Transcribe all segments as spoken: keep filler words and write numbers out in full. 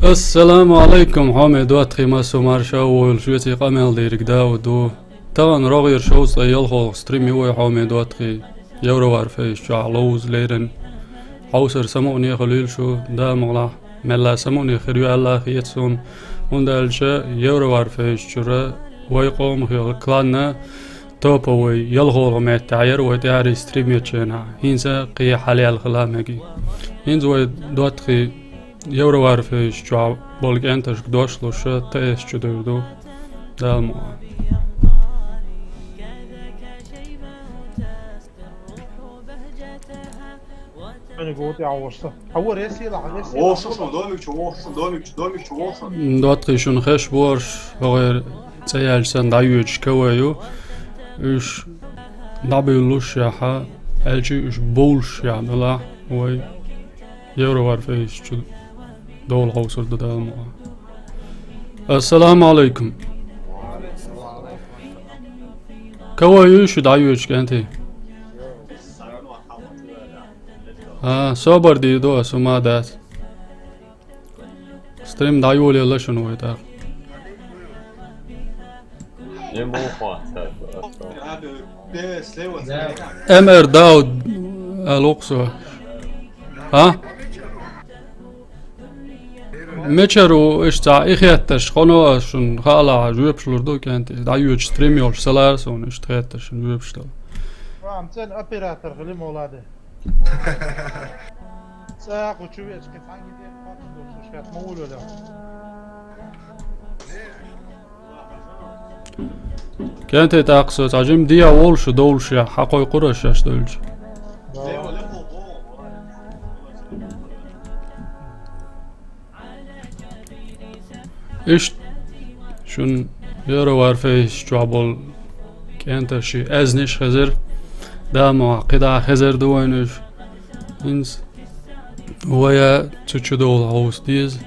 Ассаламу Ӏалайкум, хьоме доттагӀий, массо марша а волуш, веций къамел дийриг Дауд ву. Тахана рогӀера шовзткъе ялхолгӀа стрим ю вай, хьоме доттагӀий, Евроварфейс чохь ловза леррина. Хьовсар самукъане хуьлийла шу, Дала мукъалахь, мелла самукъане хир ю аьлла хета суна, хӀунда аьлча Евроварфейс чуьра вай къомах йолу кланна топовый ялхолгӀа меттехь яра вай тӀаьхьарий стрим ечу хенахь, хӀинца кхин хьалаьлла хила а мега. ХӀинца вай доттагӀий Евроварфейс чохь болу кӀенташка дош луш, тӀе эс чу девр ду. Дала мукъ. ДоттагӀий, шуна хезаш бу, хӀокхуьнан цӀе яьлча санна дӀайоьдуш КВ ю. Уьш дӀабуьйлуш яхьа, аьлча уьш бовлуш яхьа делахь, вай Евроварфейс чу довла хьовсур ду, Дала мукъ. Ассаламу Ӏалайкум. КВ ю шу дӀайоьдуш, кӀентий? А, собар дийр ду ас, хӀума дац. Стрим дӀайолаелла шуна вай тӀаккха. М Р Дауд аьлла ву-кх со. А? Мичара ву, иштта и хеттарш, хӀун ду ас шуна хаалахь, жоьпаш лур ду, кӀентий. ДӀайоьдуш стрим йолуш ца лаьара суна иштта хеттаршна жоьпаш дала. Ам цӀена оператор хили молу де. ЦӀа кху чу веача, кхин цхьаьнгге дерг кхочуш долуш, шаьш ма вуьйло. КӀентий, тӀаккха со цхьа жима дехьа волуш, довлуш яхьа, хьакхойкхур аш шаьш девлча. Иштта шуна Евроварфейс чохь болу кӀенташший аьзнаш хезира. Дала мукъ лахь, кхидӀа хезар ду вайна уьш. ХӀинца вай а цу чу довла хьовса деза.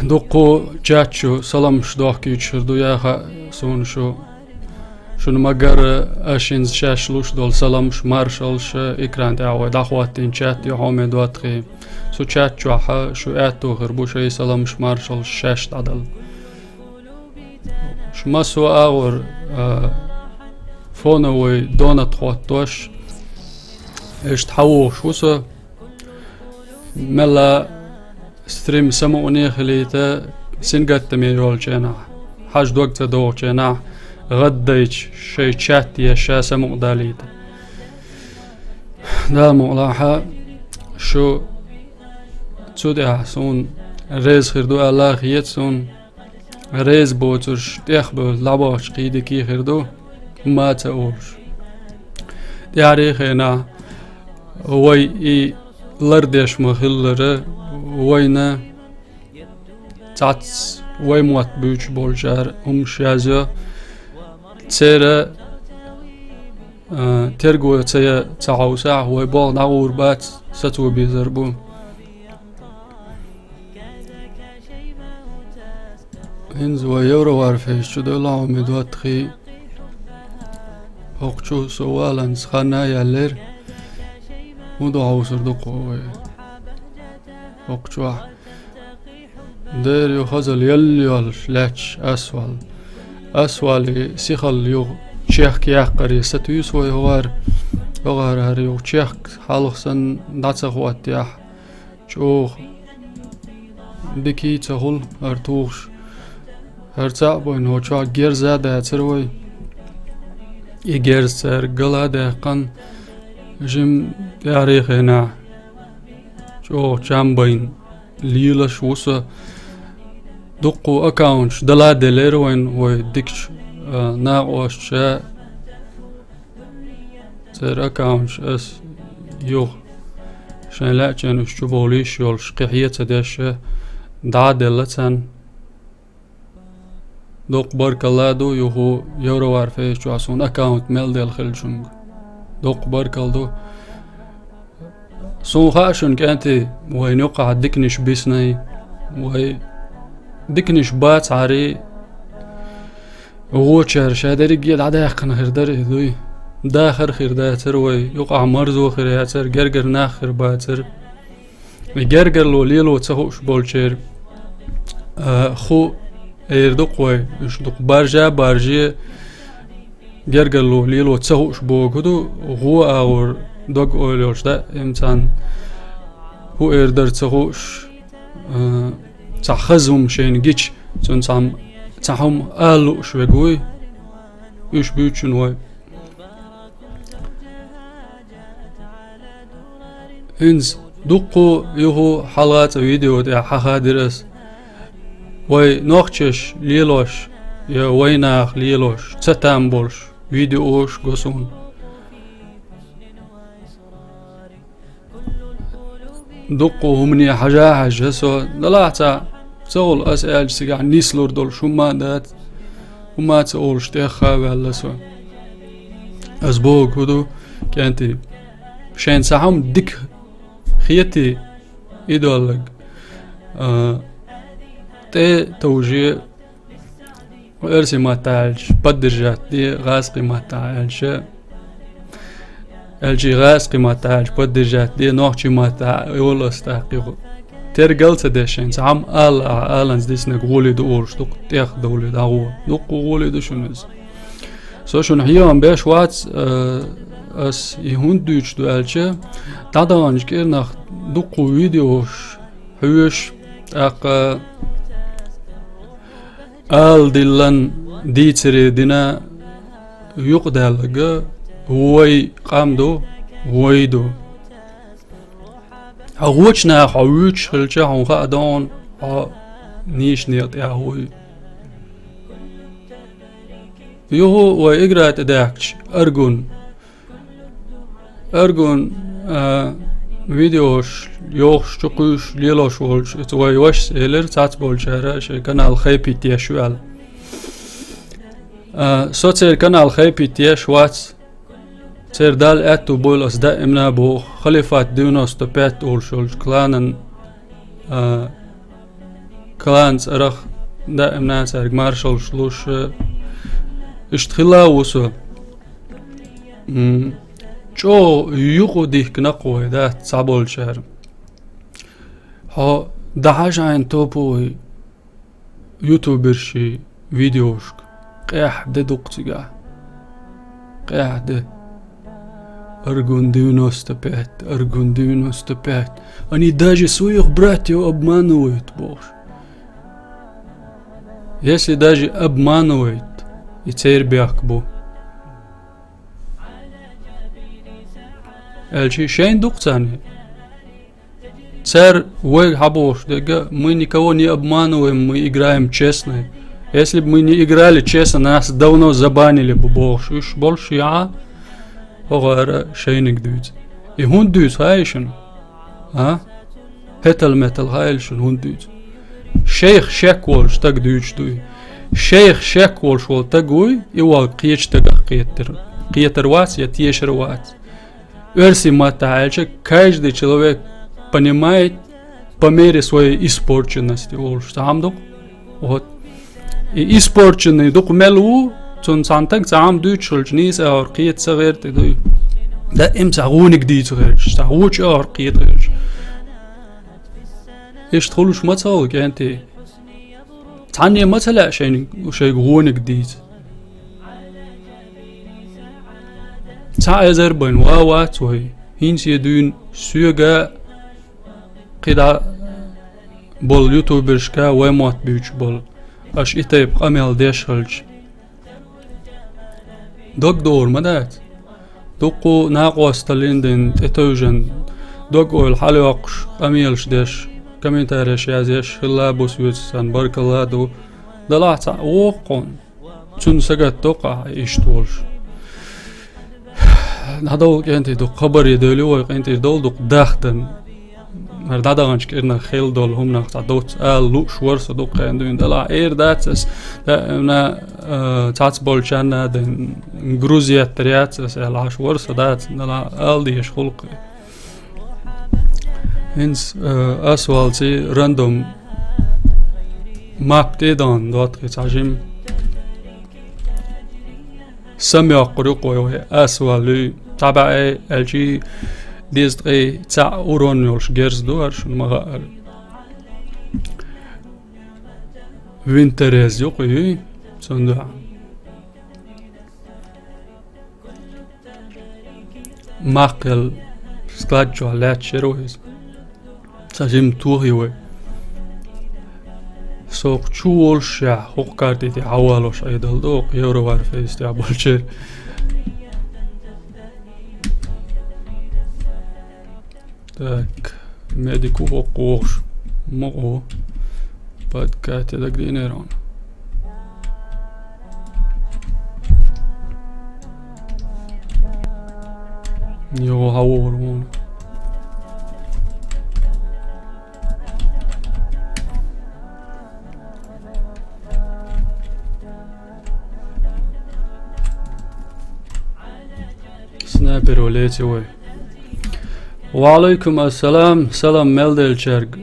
Дуккха чат чу саламаш дохкуьйтуш хир ду, яха суна шу. Шуна ма-гарра, аша хӀинца шаьш луш долу саламаш, маршаллаш, экран тӀехь вай дӀахӀоттийна чат ю, хьоме доттагӀий. Цу чат чохь шу аьтто хир бу шайн саламаш, маршаллаш шаьш дӀадала. Шу массо а агӀор, а, фоновый донат хӀоттош, иштта хьан вохуш ву со. Мелла стрим самукъане хилийта, сингаттаме йолчу хенахь, хьажа дог ца догӀучу хенахь, гӀаддайча шайн чат еш ша самукъадалийта. Дала мукъ лахь, шу цу тӀехь суна реза хир ду аьлла а хета суна. Реза боцурш тӀехбевлла дӀабохча кхин дика хир ду, ма ца олуш. ТӀаьхьарий хенахь вай и лардеш ма-хиллара, вайна цхьацца вай мотт буьйцуш болчара хӀуманаш язйо. Церан, а, терго ца я ца хьовсахь, вай болх дӀагӀур бац, сацо безар бу. ХӀинца вай Евроварфейс чу девлла, хьоме доттагӀий. ХӀокху чу со валанца хан а яьллера. ХӀун ду хьовсур ду-кх вай хӀокху чохь? Дера ю хазалла елла йолуш лаьтташ асфал. Асфалан сихалла юха чехка яккхаре сатуьйсу вай хӀокхара. ХӀокхара хӀара юха чехка хьалха санна дӀа ца хӀоттаяхь, чӀогӀа дика а ца хуьлу хӀара тухуш. ХӀара цхьаъ бен хӀокху чохь герз а дацара вай. И герз цара гал а даьккхина, жима тӀаьхьарий хенахь чӀогӀа чам бен лелаш ву со. Дуккха аккаунташ дала а делира вайн вай дикачу, а, накъосташа. Церан аккаунташ ас юха шайн лаьачча уьш чу бовла йиш йолуш, кхин хье а ца деш, дӀа а делла царна. Дуккха баркалла а ду юха Евроварфейс чохь суна аккаунт мел делла хиллачуьнга. Дуккха баркалла ду. Суна хаьа шуна, кӀентий, вайна юккъахь диканаш биснарш, вай диканаш бацахьара, гӀочара ша дерриге дӀадаьккхина хир дара и дуй. Дахар хир дацар вай, юкъахь марзо хир яцар, гергара нах хир бацар. И гергарло лело ца хууш болчеран, а, хӀу эр ду-кх вай, уьш дукха баржа а баржа, гергарло лело ца хууш бохург хӀу ду, гӀо агӀор дог-ойла йолуш даиман царна хӀу эр дара ца хууш, а, цхьа хаза хӀума шайна гича, цунна цхьа, цхьа хӀума ала лууш верг вуй, уьш буьйцу шуна вай. ХӀинца дуккха а юха хьалха цхьа видео тӀехь хьахадира ас. Вай нохчаша лелош, я вайнаха лелош, цатам болуш видеош го суна. Дуккха а хӀумане хьажа а хьаьжжа со, далахь цхьа, ца хуьлу ас аьлча цигахь нислур долуш хӀума а дац, хӀума а ца олуш тӀех а ваьлла со. Ас бохург хӀу ду, кӀентий, шайна цхьа хӀума дика хетий, идоллаг, а, тӀе товжий, оьрсийн маттахь аьлча, поддержать де, гӀазкхийн маттахь аьлча, аьлча, гӀазкхийн маттахь аьлча, поддержать де, нохчийн маттахь олу ас тӀаккха юха. Тергал ца деш шайна, цхьа хӀума ала, аланца диснарг гӀоле ду олуш, дукха тӀех довлий дӀагӀо. Дуккха гӀоле ду шуна иза. Со шуна хьехам беш вац, э, ас и хӀунда дуьйцуш ду аьлча, дӀадаханчу кӀирнах дуккха видеош хьоьжуш, тӀаккха ала диллина, дийцаре дина юкъадаьлларг вай къам ду, вай ду. Хьо гӀочу наха хьо вуьйцуш хилча, хьуна хаа ду хьуна, хьо нийсачу некъа тӀехь вуй. Юха вай игра тӀе даьхкича, Аргун. Аргун, а, видеош йохуш, чукхуьйсуш, лелош волчу, иза вай вашас элира, цхьацболчара шайн канал хайпить еш ю аьлла. А, со церан канал хайпить еш вац, церан Дала аьтту бойла ас даимна а боху, Халифат девяносто пять олуш йолчу кланан, а, клан цӀарах даимна а цаьрга маршаллаш луш, а, иштта хилла а ву со. М, чӀогӀа юкъа дихкина-кх вай, дац, цхьаболчара. Хьо дӀахьажа хьайна топовый ютубершийн видеошка, къаьхьа де дукха цигахь. Къаьхьа де. Аргун девяносто пять, Аргун девяносто пять. Они даже своих братьев обманывают, бохуш. Если даже обманывают, и церан бехк бу. Аьлча шайна дукха царна. Цара вайга хьабохуш дерг, мы никого не обманываем, мы играем честно. Если бы мы не играли честно, нас давно забанили бы, бохуш. Уьш болуш яа, хӀокхара шайниг дуьйцу. И хӀунда дуьйцу, хаий шуна? А? ХӀетал-метал хаийла шуна хӀунда дуьйцу. Шайх шек волуш стаг дуьйцуш дуй. Шайх шек волуш волу стаг вуй, и валга кхечу стагах кхетар. Кхетар вац я тешар вац. Оьрсийн маттахь аьлча, каждый человек понимает по мере своей испорченности, олуш цхьа хӀума ду-кх. Вот. И испорченный дукха мел ву, цунна цхьана стага цхьа хӀума дуьйцуш хилча, нийса агӀор кхета ца гӀерта и дуй. Даим цхьа гӀониг дийца гӀерташ, цхьа гӀоча агӀор кхета гӀерташ. Иштта хуьлуш ма ца хуьлу, кӀентий. Цхьанне ма ца лаьа шайна, шайга гӀониг дийца. Цхьа эзар бен ван вац вай, хӀинца а дуьйна соьга а, кхидӀа болу ютубершка а вай мотт буьйцуш болу, аша и тайпа къамел деш хилча. Дог догӀур ма дац. Дуккха а накъосталла дина, тӀетевжина, дог-ойла хьалайоккхуш, къамелаш деш, комментареш язъеш хилла а бу соьца, сан баркалла а ду. Далахь цхьаъ вогӀу-кх хьуна. Цунна сагатдо-кх ахь иштта волуш. ДӀадовла, кӀентий, дукха хабаре девлла вай, кӀентий, довла дукха дахдан. ХӀара дӀадаханчу кӀирнах хилла долу хӀуманах цхьа доцца ала лууш вара со дукха хенахь дуьйна, далахь эр дац ас, даимна, а, цхьацболчарна а дина, груз еттар яц ас аьлла Ӏаш вара со, дац, далахь ала дезаш хуьлу-кх. ХӀинца, а, ас валций рандом Мап тӀе а дахана доттагӀий цхьа жима. Самайоккхур ю-кх вай, вай ас валлуй, цхьа бӀе аьлчи, дезткъе цхьаъ урон йолуш герз ду хӀара, шуна ма хаъара. Винторез ю-кх и, цундела. Маккхал склад чохь лаьтташ яра вай иза. Цхьа жима тохий вай. Со кху чу волушехь, хӀокху карти тӀе хьавалош Ӏедал ду, хӀокху Евроварфейс тӀехь болчеран. Так, медик ву хӀокху вогӀуш. Ма гӀо. Подкате дагадеанера хьуна. Йо, хьан вогӀур ву хьуна? Снайпер валлалц вай. Ва Ӏалайкум ассалам, салам мел деллачаьрга.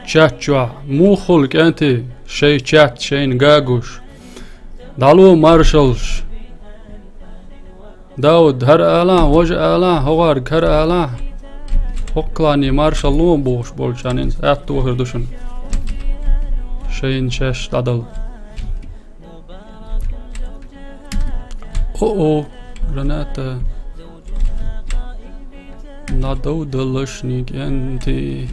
Чат чохь муха хуьлу, кӀентий, шайн чат шайна гуш? ДӀало маршаллаш. Дауд, хӀара алахь, важа алахь, хӀокхуьнга хӀара алахь. ХӀокху клане маршалла бохуш болчарна иза атта вахар ду шуна. Шайна шаьш дӀадала. О-о, Рената. ДӀадовдалаш, кӀентий.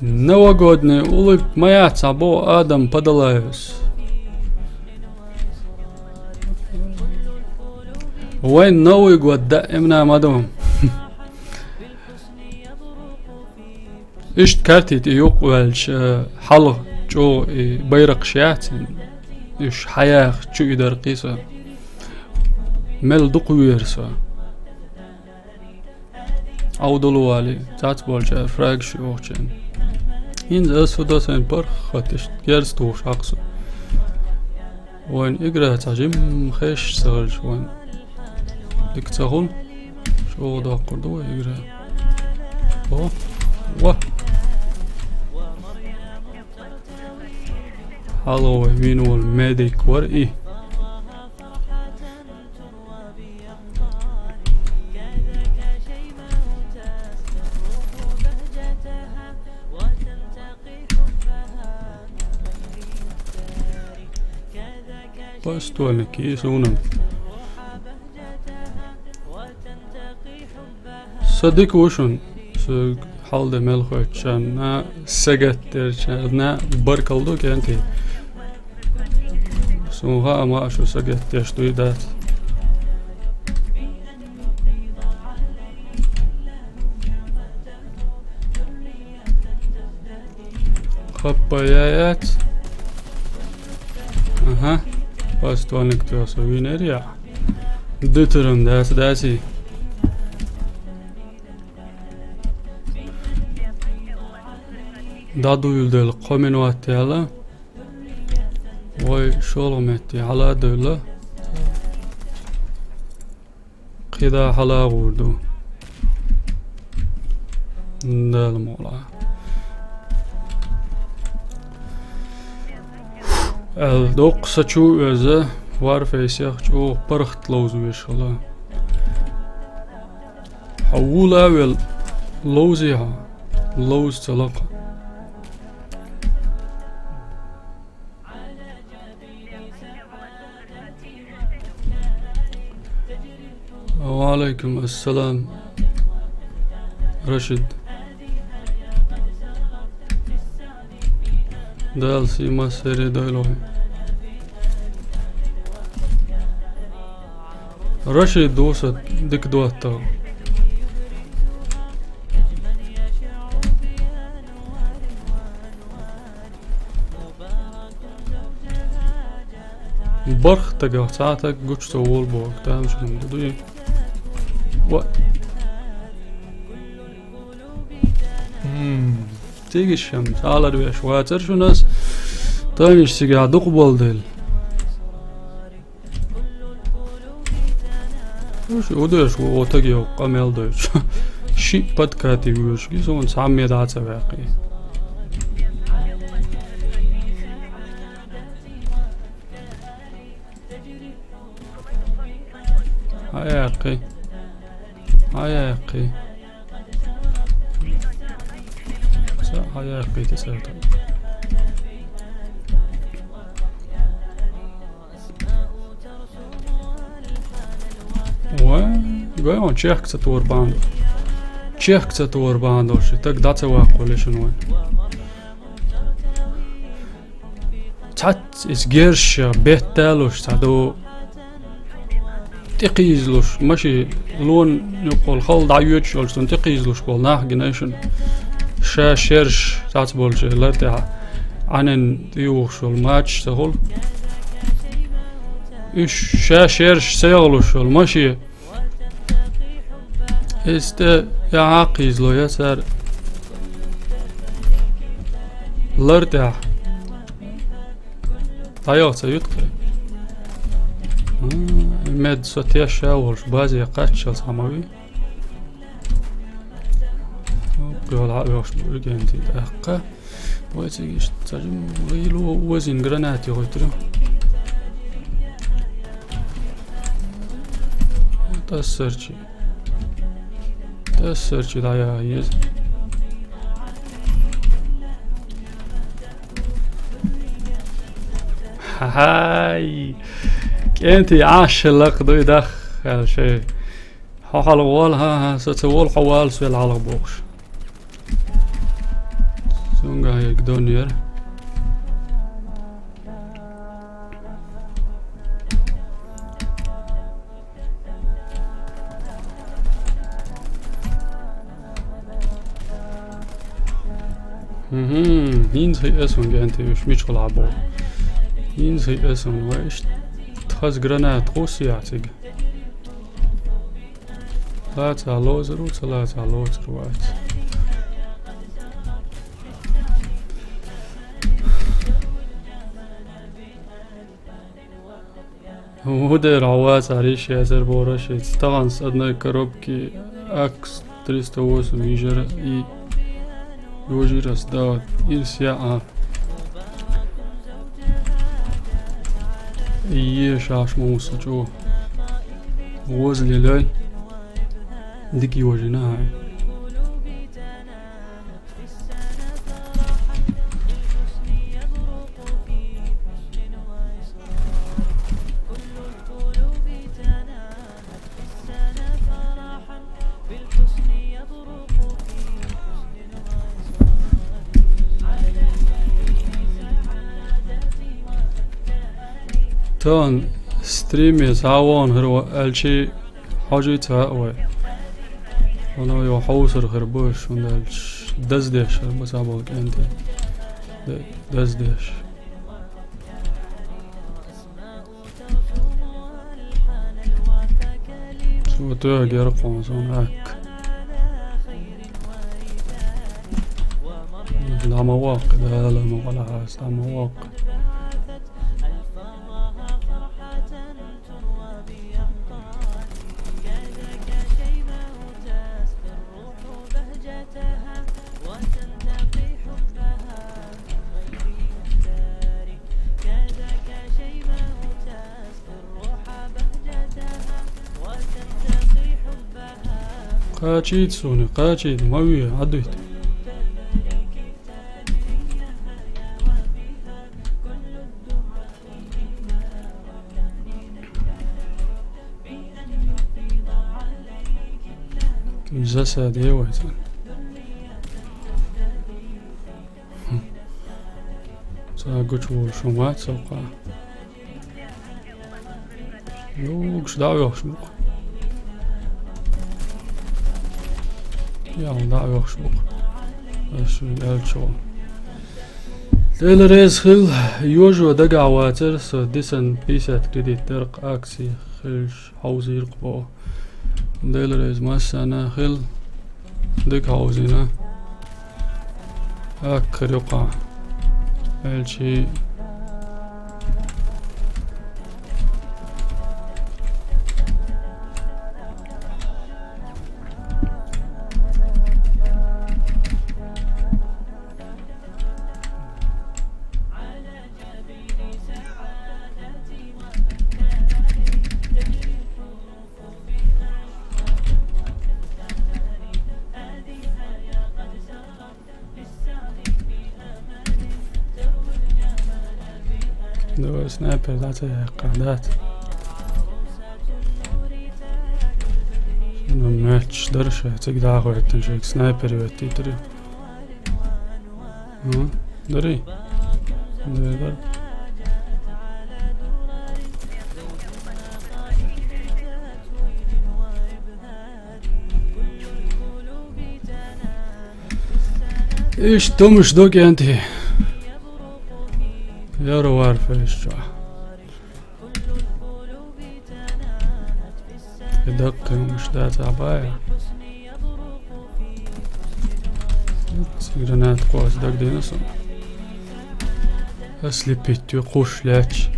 Новогодная улыбка моя, цхьа боху Адам Падалаевс. Вайн Новый год даимна ма ду. Иштта карти тӀе юккъе ваьлча, хьалха чӀогӀа и байракхаш яц, уьш хьаяха чу и дара кхин со. Мел дукха веара со. Ӏовдало валий, цац болчара фрагаш йохучеран. ХӀинца ас хӀун до сайн паргӀат, иштта герз тухуш хьакха со. Вайн игра цхьа жимма хезаш ца хилча вайн. Дика ца хуьлу? ЧӀогӀа доккхур ду вай игра. О, ва! Хьалха вай вийна волу медик вара и. Постольник, и суна. Со дика ву шуна, со хьал де мел хоьттучарна, сагатдерчарна баркалла ду, кӀентий. Суна хаьа ма шу сагатдеш дуй дац. Хаппа яц. Ага. Постольник тӀе со вийнера я. Дуьтурам дац, даций. ДӀадуьйладелла кхо минот яьлла. Вай шолгӀа метте хьала а девлла. КхидӀа хьала а гӀур ду. Дала мукъ лахь. Аьлла, доккха са чу а оьза, Варфейсех чӀогӀа паргӀат ловза веш хила. Хьо вула а велла, ловзий хьо, ловза ца лакха. Ва Ӏалайкум ассалам, Рашид. Дала сий массеран дойла вай. Рашид ву со дика доттагӀа. БархӀ стагах цхьа стаг гучу ца волу боху, тамашийна ду дуй. Ва-, м, цигиш шам, цхьа алар веш вацара шуна ас, тайнаш цигахь дукха болу дела. Уьш удеш ву, отаг йо, къамел дойчу. Шиъ подкате вуьйш гиз, хӀунца цхьамме дӀа ца ваьккхий. Хьаяьккхи. Хьаяьккхи. Са хьаяьккхи те сарта. Ва, гой он чехк ца тор бан. Чехк ца тор бан долча, так дӀа ца ваккхале шун вай. Цхьацца иза герш бетталуш цхьа ду тӀекхийзалуш, маши лон юккъал хала дӀайоьдуш йолчу цунна тӀекхийзалуш болу нах гинай шуна. Ша шерш цхьацца болчу лар тӀехь Ӏанен тӀеюхуш йолу мачаш ца хуьлу. Уьш ша шерш ца яхалуш йолу маши. Иза тӀе яхьа кхийзало я цара. Лар тӀехь. ДӀайоха ца юьту кхин. А, мед со теш ша волуш, базе кхаччалц хьан ма вий. Йола хьан оьхуш бу уьгенти тӀаккха. Вай цига иштта ца жим, вай ло озин гранати гӀойтира. Тассарчи. Тассарчи дӀаяха еза. Хьай! КӀентий Ӏаш лакха дуй дах, аьлла шай. Хьо хьалха вала, хьан, хьан, со ца волу, хьо вала, со вела хьалха бохуш. Цуьнга хьайга дон яра. ХӀинца хи эсун генти уьш мичхула бу. ХӀинца хи эсун ва иштта тхаза гранат гӀусса яц цига. Лаца лозар ву, ца лаца лоцар вац. ХӀун дера хьо вацахьара, йиш яцара бохура шеца. Тахана с одной коробки Акс триста восемь йижира и йожира ас, да, ирс яа. И ешаш муса чу. Возле лей. Дик йожина хьай. Тон стриме схьа а вон хир ву аьлчи, хьожий ца хаьа вай. Вуно йо хьовсур хир бу, шуна аьлча, даздеш хир бу схьа болу кӀентий. Д-, даздеш. Цо тоьхна гера кхуна суна акка. ДӀа ма воккха, Дала ма гӀалахьа, дӀа ма воккха. Кхачийта суна, кхачийта, ма ве, Ӏадуйта. Засада е вай цӀа. Ца гучу волуш хӀума вац хӀокху. Лугуш дӀа а вехаш бу-кх. Ял дӀа а вехаш бу-кх. Аша аьллачул. Дела реза хила, йожо дагахь вацара, со дисан пятьдесят кредит дара-кх акци хилча. Хьовзийра-кх боху. Дела реза массарна хила. Дика хьовзийна. Аккхар юкъа. Элчи. Снайпер дӀа ца яьккха дац. Ну, мелча дара шоай, цига дӀахӀоьттина шоайга снайпер йоьттийтарий. Хм? Дарий? Дара, дара. Иштта хӀумаш ду, кӀентий. Яра вар фейс чохь. И даккхий хӀумаш дац а бая. Гранат кхоз дагадеана суна. Ослепить ю кхуш лаьтташ.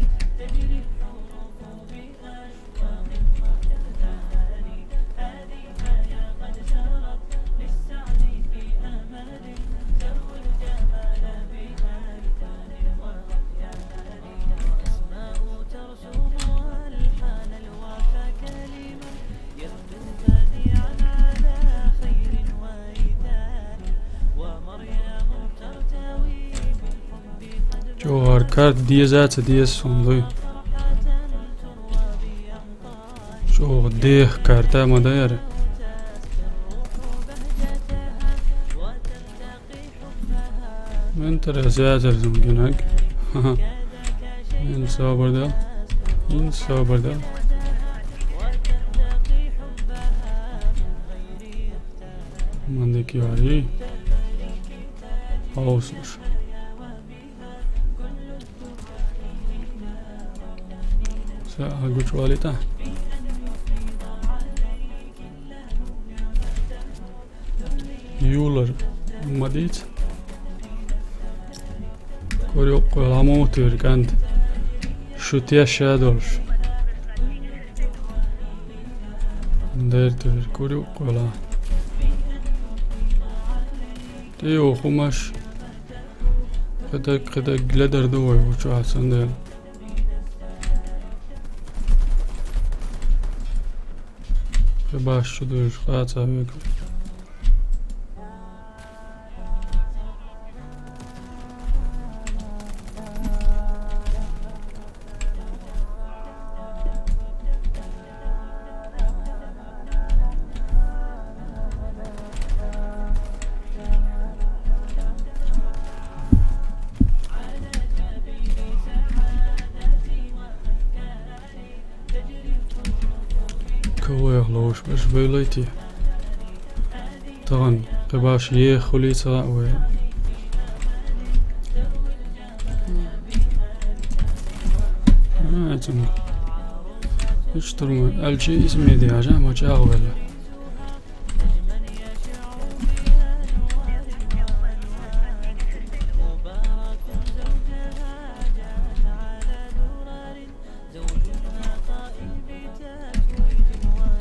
ЧӀогӀа карта деза а ца деза суна дуй. ЧӀогӀа деха карта ма даьра. Ментара зязар зун гинаг. Ин собар да. Ин собар да. Мандик яри. Хьовсуш. Са а гучувалита. Юлар ма дийца. Кури уккхуьйла хьан муха туьйра, кӀант? Шу теш а долуш. Дер туьйра, кури уккхуьйла. ТӀейогӀу хӀумаш. КхидӀа, кхидӀа ледар ду вай ву чохь, цундела. Кхин баш чу дуьйжу къацахь вега. Кавайх ловш беш байлайтий? Тахана кхин баш еха хуьлий ца хаьа вай. А, цунга. Иштта ма аьлча, иза медиажа ма чӀагӀвелла.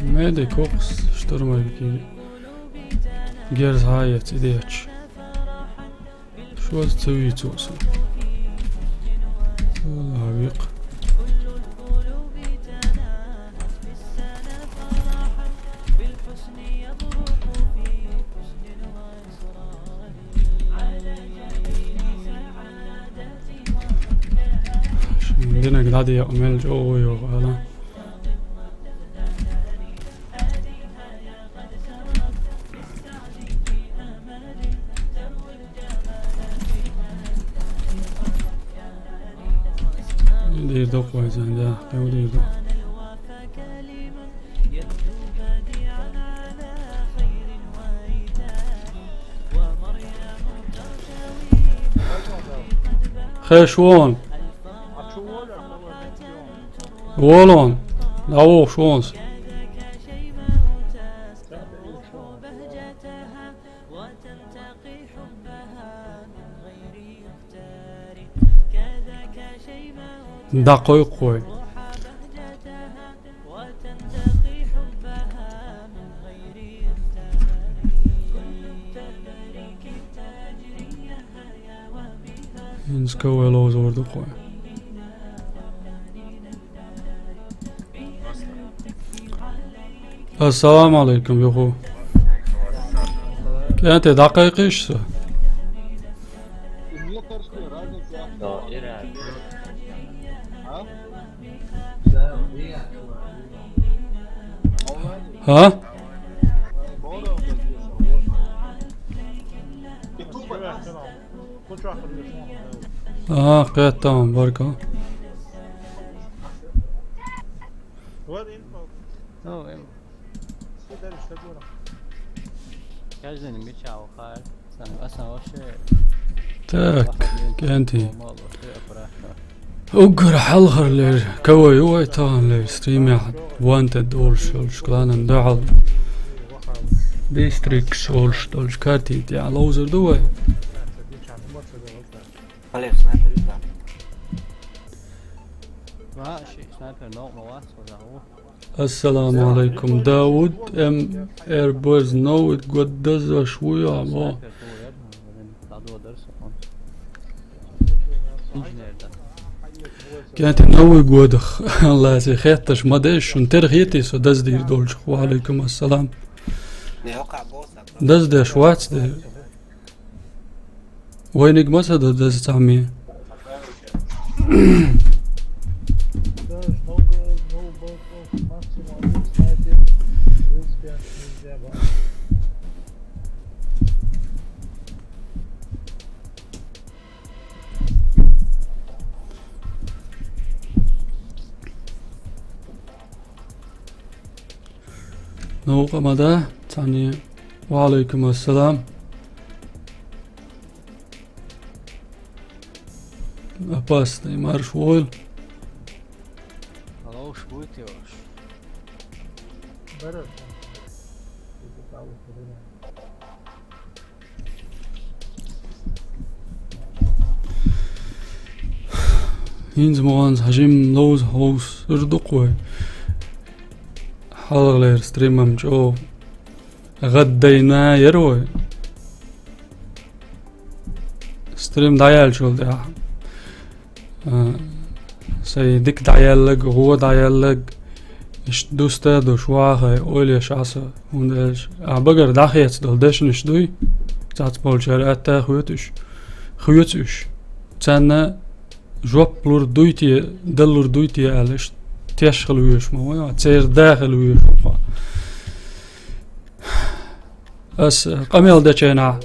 Медик воккхас штурмовики герз хьаэца идеч. Шозза ца вийцу со. Ла векъ. Динаг дӀадекъа мел чӀогӀа йогӀу ала. Дийр ду кхойзан, да, кхев дийр ду. Хеш вон. Волон. ДӀавогӀуш вонс. ДӀакхойкху вай. ХӀинца кавай ловзор ду кхой. Ассаламу алейкум, юху. КӀентий, дӀакхайкхийша со. Но, и рад. А? А, кхетта, баркал. Каждый меча ухар. Так, кӀентий. Уггар хьалхара лер, кавай ю вай тахана лер, стримехь Wanted олуш йолуш кланан дуьхьал. Districts олуш долчу карти тӀехь ловзар ду вай. Ва, ши снайпер новкъа ма вац, хьо загӀу. Ассаламу алайкум, Дауд. М Р Boys, новый год дазош вуй, а, мо. КӀентий, новый годах лаьцна хеттарш ма деза шуна, тера хетий со даздийр долчух. Ва алайкум ассалам. Даздеш вац де. Вайниг ма ца до даза цхьамме. Новкъа ма да, цхьанне. Ва алайкум ассалам. Опасный, марш войла. Алло, уж будет его. ХӀинца ма ванза хьажим ловза хьовсур ду-кх вай. Хьалхалера стримам чӀогӀа гӀаддайна яра вай. Стрим дӀаяьллачул тӀаьхьа, а, сайн дика дӀаяьлларг, гӀо дӀаяьлларг, иштта дуста а душ, вахай, ойла еш Ӏа со, хӀунда аьлча ахь багара дӀахеца долу дешнаш дуй, цхьацболчара атта а хоьту уьш, хоьцу уьш. Царна жоп лур дуй те, далур дуй те аьлла, иштта теш хила везаш ма вай, церан да хила везаш ву-кх. Ас къамел дечу хенахь,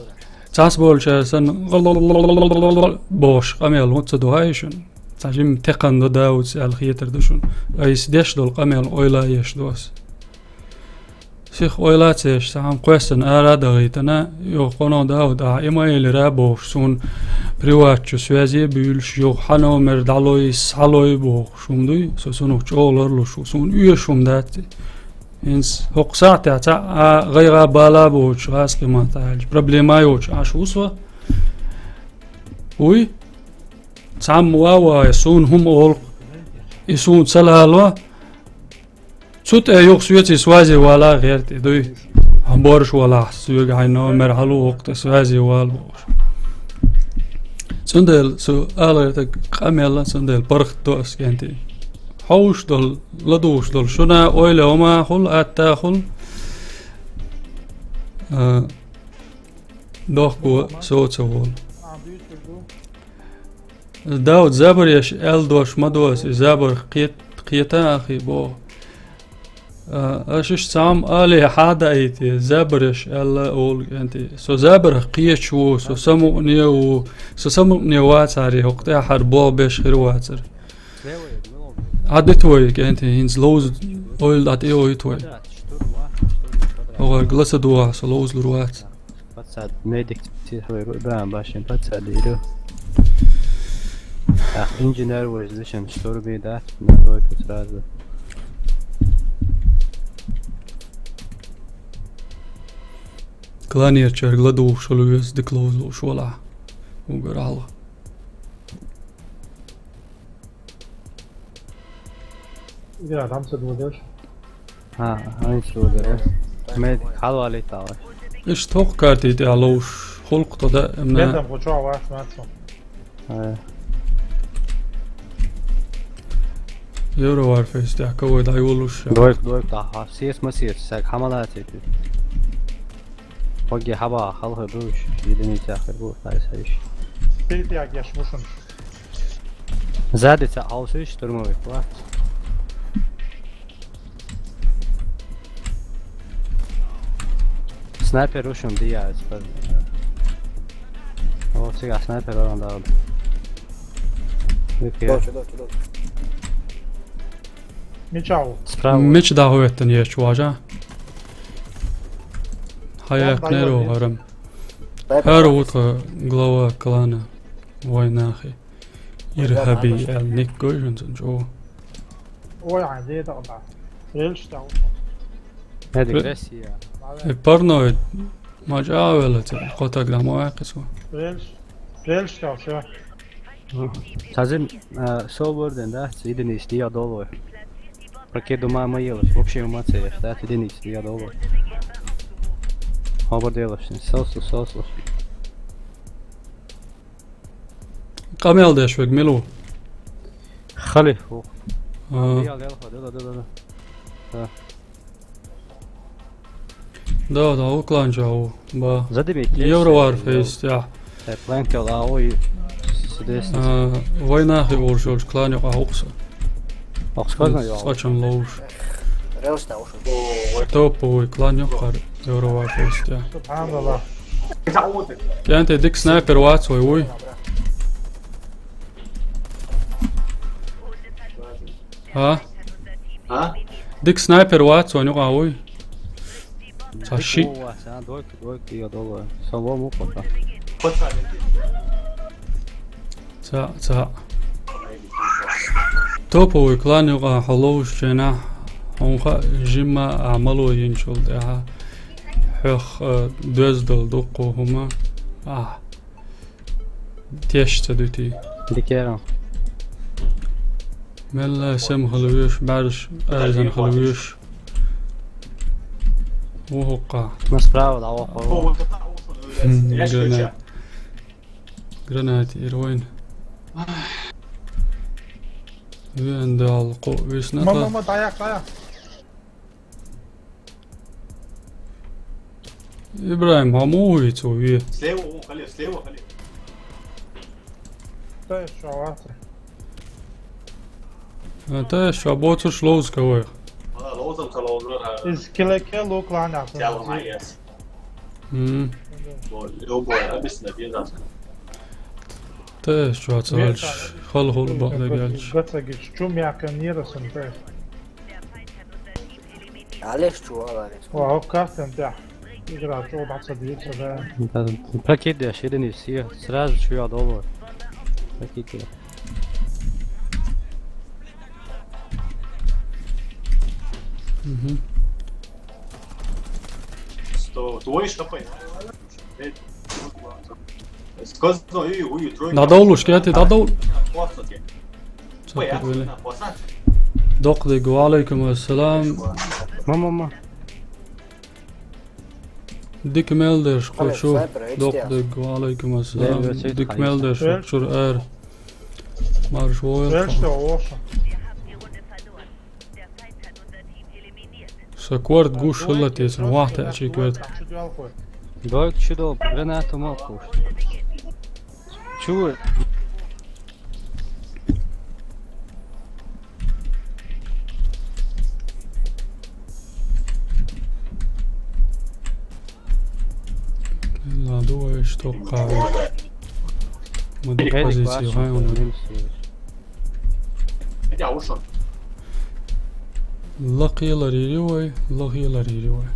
цхьацболчара санна, бохуш къамел хӀунда ца ду хаьий шуна? Цхьа жимма текхна до Дауд аьлла хетар ду шуна. Айса деш долу къамел ойла а еш ду ас. Сиха ойла а ца еш, цхьа хӀума кхоьссина ара а дахийтина, юха къоно Дауд, ахьа и ма элира бохуш, суна приват чу связи а буьйлуш, юха хьан номер дӀалой, схьалой бохуш хӀума дуй, со цунах чӀогӀа ларлуш ву, суна оьшуш хӀума дац и. ХӀинца хӀокху сахьтехь цхьа а гӀайгӀа, бала а боцуш, гӀазкхи маттахь аьлча, проблема а йоцуш Ӏаш ву со. Вуй? Цхьамма ван вай, суна хӀума олу-кх, и суна ца лало. Цу тӀе юха соьца связи вала а гӀерта и дуй. Хьан борш валахь, соьга хьайн номер хьалу, вокху тӀе связи вала бохуш. Цундела цу ала гӀертарг къамел а, цундела паргӀат до ас, кӀентий. Хьовш долу, ладугӀуш долу шуна ойла а хӀума хуьлу, атта а хуьлу. А, дохко со ца волу. Дауд, забареш аьлла дош ма до ас, и забарх кхет-, кхета а хи боху. А, аша иштта цхьамма алий хьа даийти, забареш аьлла олу, кӀентий. Со забарх кхеташ ву, со самукъане а ву, со самукъане вацаре, хӀокху тӀаьххьара болх беш хир вацара. Ӏа дита вай, кӀентий, хӀинца ловза ойла дӀа тӀе а йойта вай. ХӀокхуьнга ла ца догӀахь, со ловзалур вац. Пацан, медик циха вай ру бан башин пацан дийру. Ах, инженер вай зачем штурби, да? На дойку сразу. Кланерчаьрга ладугӀуш хуьлу веза, дика ловзалуш валахь. Угар хьалха. Игра, там ца догӀуш? А, хӀинца догӀуш. Мед хьалвалийталаш. Иштта хӀокху карти тӀехь ловш, хӀуллакх тӀе даа, амма. Метам кху чохь вац, мац. Э. Евро Warface тӀехь кавай дӀайолуш. Дойк, дойк, да, ха, сес ма сес, саг хьамалаций. Хьоьгге хьаба, хьалха дуйш, единиця хир бу, тай сайш. Перепрягаш мушун. Сзади ца хьовсуш, штурмовик, ва? Снайпер ушум дияс. О, цигахь снайпер варан дагӀа. Окей. Дочу, дочу, дочу. Мича ву? Справа. Мича дагӀа веттан еш важа? Хаяк Вон неру дагӀа харам. Снайпер Хар варан. Утха глава клана войнахи. Ирхаби ал ник гойжун чо. Ой, а де да да. Рельс да. Эдик Ре- Россия. Э, парной мажа вела те, котак да мо акису. Рельс. Рельс да всё. Сазин, а, со борден да, идинис диа долой. Прокеду мама елась, вообще умаца я, да, идинис диа долой. Оборделась, сосу, сосу. Къамел деш вег милу. Хали, о. А. Диа лел, да, да, да, да. Да. Да, да, у клан жау, ба. Задими, Евро Warface, я. Э, план кел, а, ой, сидес. А, война хи уж, уж клан юкъа хукса. Ох, сказано, я. Сачан лоуш. Релста уж. Топовый клан юкъа Евро Warface, я. Субханаллах. Кенте дик снайпер вац, ой, ой. А? А? Дик снайпер вац, ванюк ауй. Ца ши. Дик вац, а, дойк, дойк, я долу. Салом, упака. Ца, ца. Топовый клан юкъа хьуловш чена. Хьунха жимма амалу йинчул тӀехьа. Хьох, э, доьздал дуккху хӀума. А. Теш ца дуьтий. Дикера. Мелла сем хала веш, бӀараш арзан хала веш. Вухукка. Ну, справа, да, охо. Гранат. Гранат, ирвайн. Вен дал, ко, весна. Мама, мама, даяк, даяк. Ибрагьим, хьо муха вийца ве? Слева, вон, хали, слева, хали. Тай шо вац? А, тай шо боцуш ловза кавай. Ала, ловзам ца ловзура, а. Из киле ке лук лана. Цяла майяс. М. Бо, любой, обычно, без нас. Тай шо ца валш, хал хул бакъда гелч. Гацагич, чум якан нира сум тай. Алеш чу аларес. О, картен, да. Игра, чё, да, садится, да. Да, прокидываешь, единиц, и сразу чё я долу. Прокидываешь. Мгм. Сто, твой шапай. Надо улучшить, я тебе надо ул-, Ой, я Супер, блин. Докъдыг, ва алейкум ассалам. Ма, ма, ма. Дик мел деш, Алло, кочу. Снайпер, эйч ди ар. Докъдыг, ва алейкум ассалам. Дик мел деш, чур эр. Марш войл. Эш, да, оша. Са корт гуш хилла тесна, вахта а чи корт. Дойк чудо, граната мокуш. Чу. Ладу, что кавы. Мы до позиции, га, у нас. Лакъ ялар йири вай, лакъ ялар йири вай.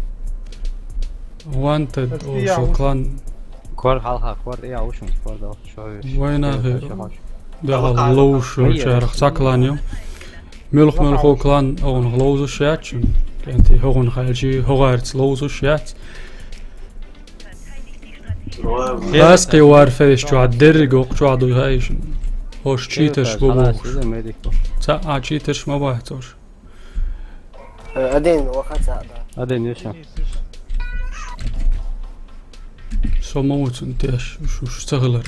Wanted, о, шо клан. Кор халха, кор, я ушун, кор да, шо. Вайнахи. Да, лоуш, чарах ца клан ю. Мелх, мелхо клан, огъун лоузуш яц. Кенти, огъун халчи, хогарц лоузуш яц. Ласкъи Warface чуа дерриг окъ чуа дуй хайшин. Хош читерш бу бу. Ца а читерш ма бахтош. Э, один, вахаца, да. Один ещё. Со ма уцун теш, уш, уш цагалар.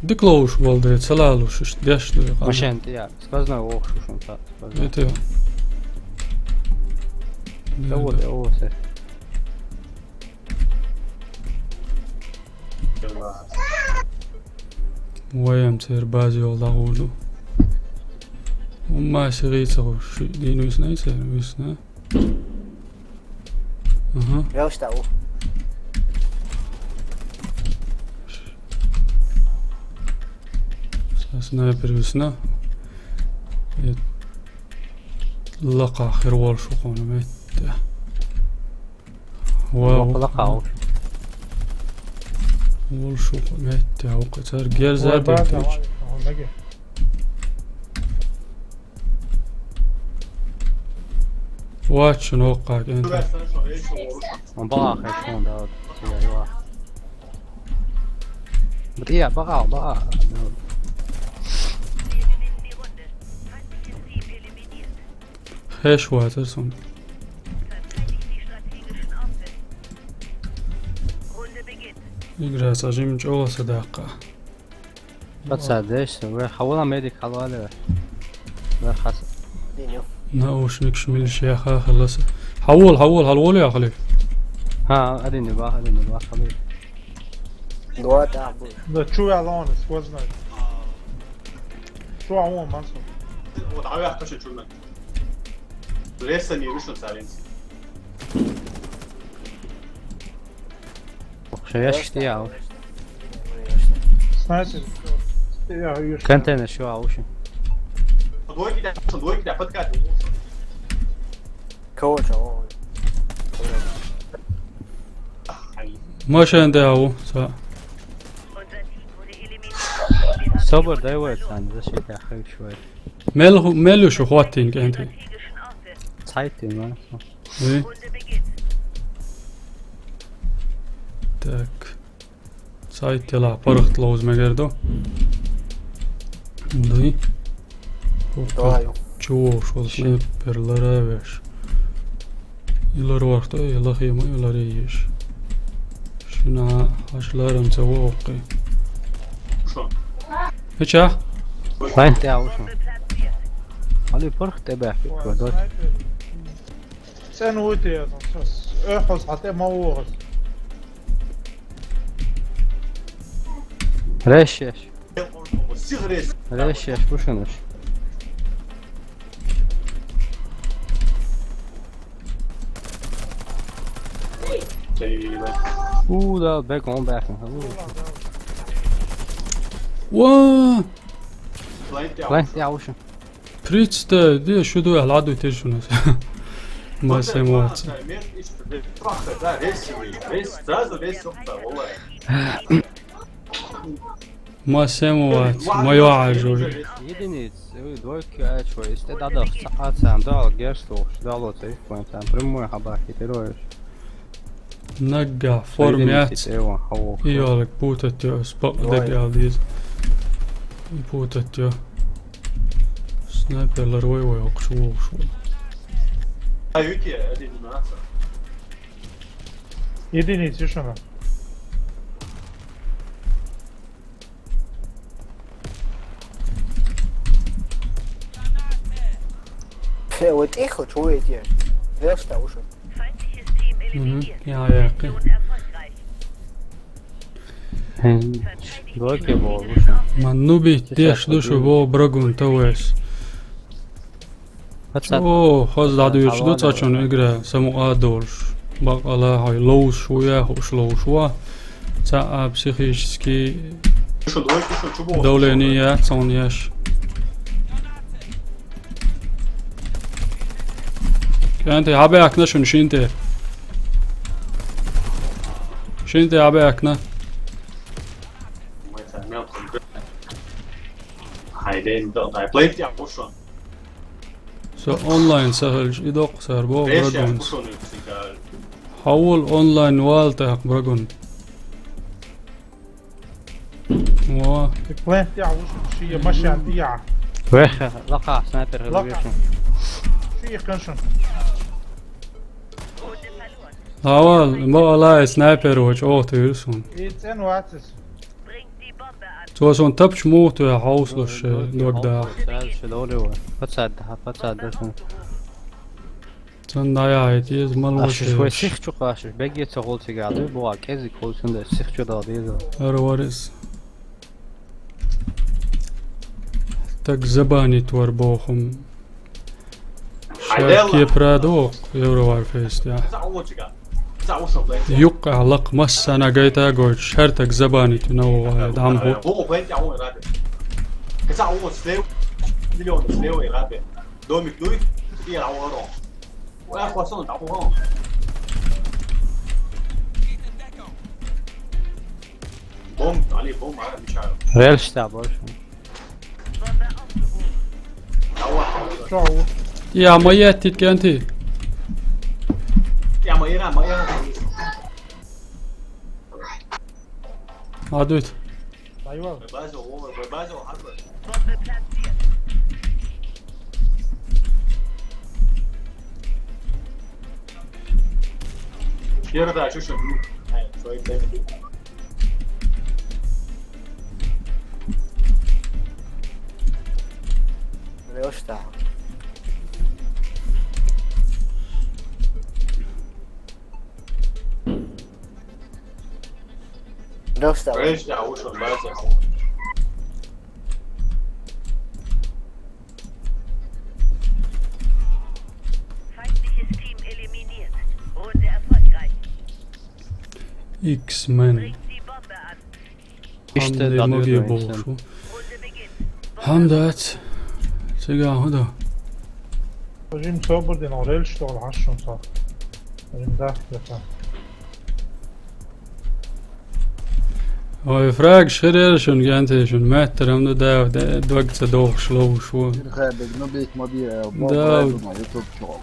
Дик лоуш болдре, ца лалуш, уш деш дуй. Машин, я, сквозной ох, шушун, та. Это. Да, вот, да, вот, всё. Ваям цер бази олда гуду. Умма сири цо ши дин висна, цер висна. Мгм. Велш тӀа ву. Са снайпер висна. Э, лакха хир волуш ву хьуна метта. Вау. Лакха, лакха ву. Волуш ву метта, ву кху цара герза. Вай, база, дайтича. Вай, вай, вай. Вац шуна воккхаг, КӀентий. Он бакъахь хезаш ву, да, вот, я, я. Вот я, бакъахь, бакъахь. Хезаш вацара суна. Игра цхьа жимма чӀогӀа садаккха. Пацан, деш, вай, хьавола медик хьалвале. Вай, хас. Наушникаш милла шеха хилла са. Хьавола, хьавола, хьалвола яхали. Хьа, адини бах, адини бах, хали. Дуа тӀаккха бу. Да чу я лон, сквозь знает. Чу а вон, мансу. Вот, а я хочу чу на. Леса не вышел, царинцы. Ох, ша ящик тӀе ял. Снайпер. Я, я, я. Контейнер шу а уши. Двойки, да, двойки, да, подкат. Кого чего? Машина де ау, са. Собар дай вай, сан, защита хай швай. Мел ху-, мел шу хваттин, КӀентий. Цайтин, ма. Эй. Так. Цайтелахь паргӀат ловза мегар ду. Дуй. Давай. Чу вовш волу снайпер лара веш. И лар варх ду, и лахе ма, и ларе еш. Шина хьаш ларам ца воккхи. Мича? Вайн тӀе а ву шуна. Али паргӀат тӀе баьхки, ква дот. ЦӀена вуй те, охьа хьо тӀе ма вогӀу. Решеш. Решеш, бу шуна уьш. У, да, бек он баьхна. Ва! Лайн тӀе а ву шуна. Представь, де шу ду, аьлла, Ӏадуьйтира шуна. Ма сема вац. Ма сема вац, ма йоӀа жури. Единиц, ой, двойки, а чё, если ты дадах, а цам дал, герш лохуш, дало цей, понял, там прямой хабар, хитрой. Наггахь форма яц. И йолаг путать йо, ас бакъ даг аьлла деза. И путать йо. Снайпер лар вай вай оккхуш вовш вай. Единица шуна. Фе, вот их хочу эти. Велш тӀа ву шуна. Мгм. Я, я, кхи. Хен, доке бо, ву шуна. Ма ну бит, деш ду шу бо, брагун тавес. О, хаз дӀадуьйцуш ду цхьачунна игра, самукъа а долуш. Бакъала хьой ловзуш ву, я хууш ловзуш ву. Цхьа а психически давление яц цунна еш. КӀанте, хьабаьхкина шуна шин тӀе. Шин тӀе хьабаьхкина. Со онлайн ца хилча, и доккха сар боху, Брагунс. Хьавола онлайн вала тӀаккха, Брагун. Во. Плент я вуш, ши машин я. Веха, лакха, снайпер, лакха. Ши кан шун. Авал, ма алай снайпер воч, о, ты вирсун. И цен вацис. Цо сон тапча мух тоьхна хьовсалуш, э, дог даха. Сразу ше довлий вай. Пацад, ха, пацад, да сон. Цунна дӀаяхьийта еза, ма лоша. Аш вай сих чу кхаьчча, бегге ца гӀолла цига а дуй, боху, кӀезиг хӀума цунна дерг сих чу дала деза. Ара вара иза. Так забанить вара боху-м. Ша кепара ду, Евроварфейс, я. Юккъехь лакха массарна гайта а гойтуш, хӀара стаг забанить вина вогӀу, дӀа ма хӀу. Домик дуй? Бомб, Али, бомб, а, мичара. Рельс тӀехь бу. Чао. Я, ма еттит кенти. Адуйт. Айва. Передача, что? Рельс тӀехь. Рельс тӀехь. Рельс тӀехь, уьш баьзза. Feindliches Team eliminiert. Runde erfolgreich. X-Men. Bringt die Bombe an. Иштта хӀама де ма ве дӀадоьду бохуш ву. Хьан дац? Цига хӀун ду? Жим собар де, но рельс тӀехь хьаш шун со. Жим дац дета. Ой, фраг ширер шун генте шун. Меттарам ду дав, де, дог ца дохуш ловуш ву. Ирхабег, ну бейт ма бе, э, бо-, дав. Бо-, бо-, YouTube чохь.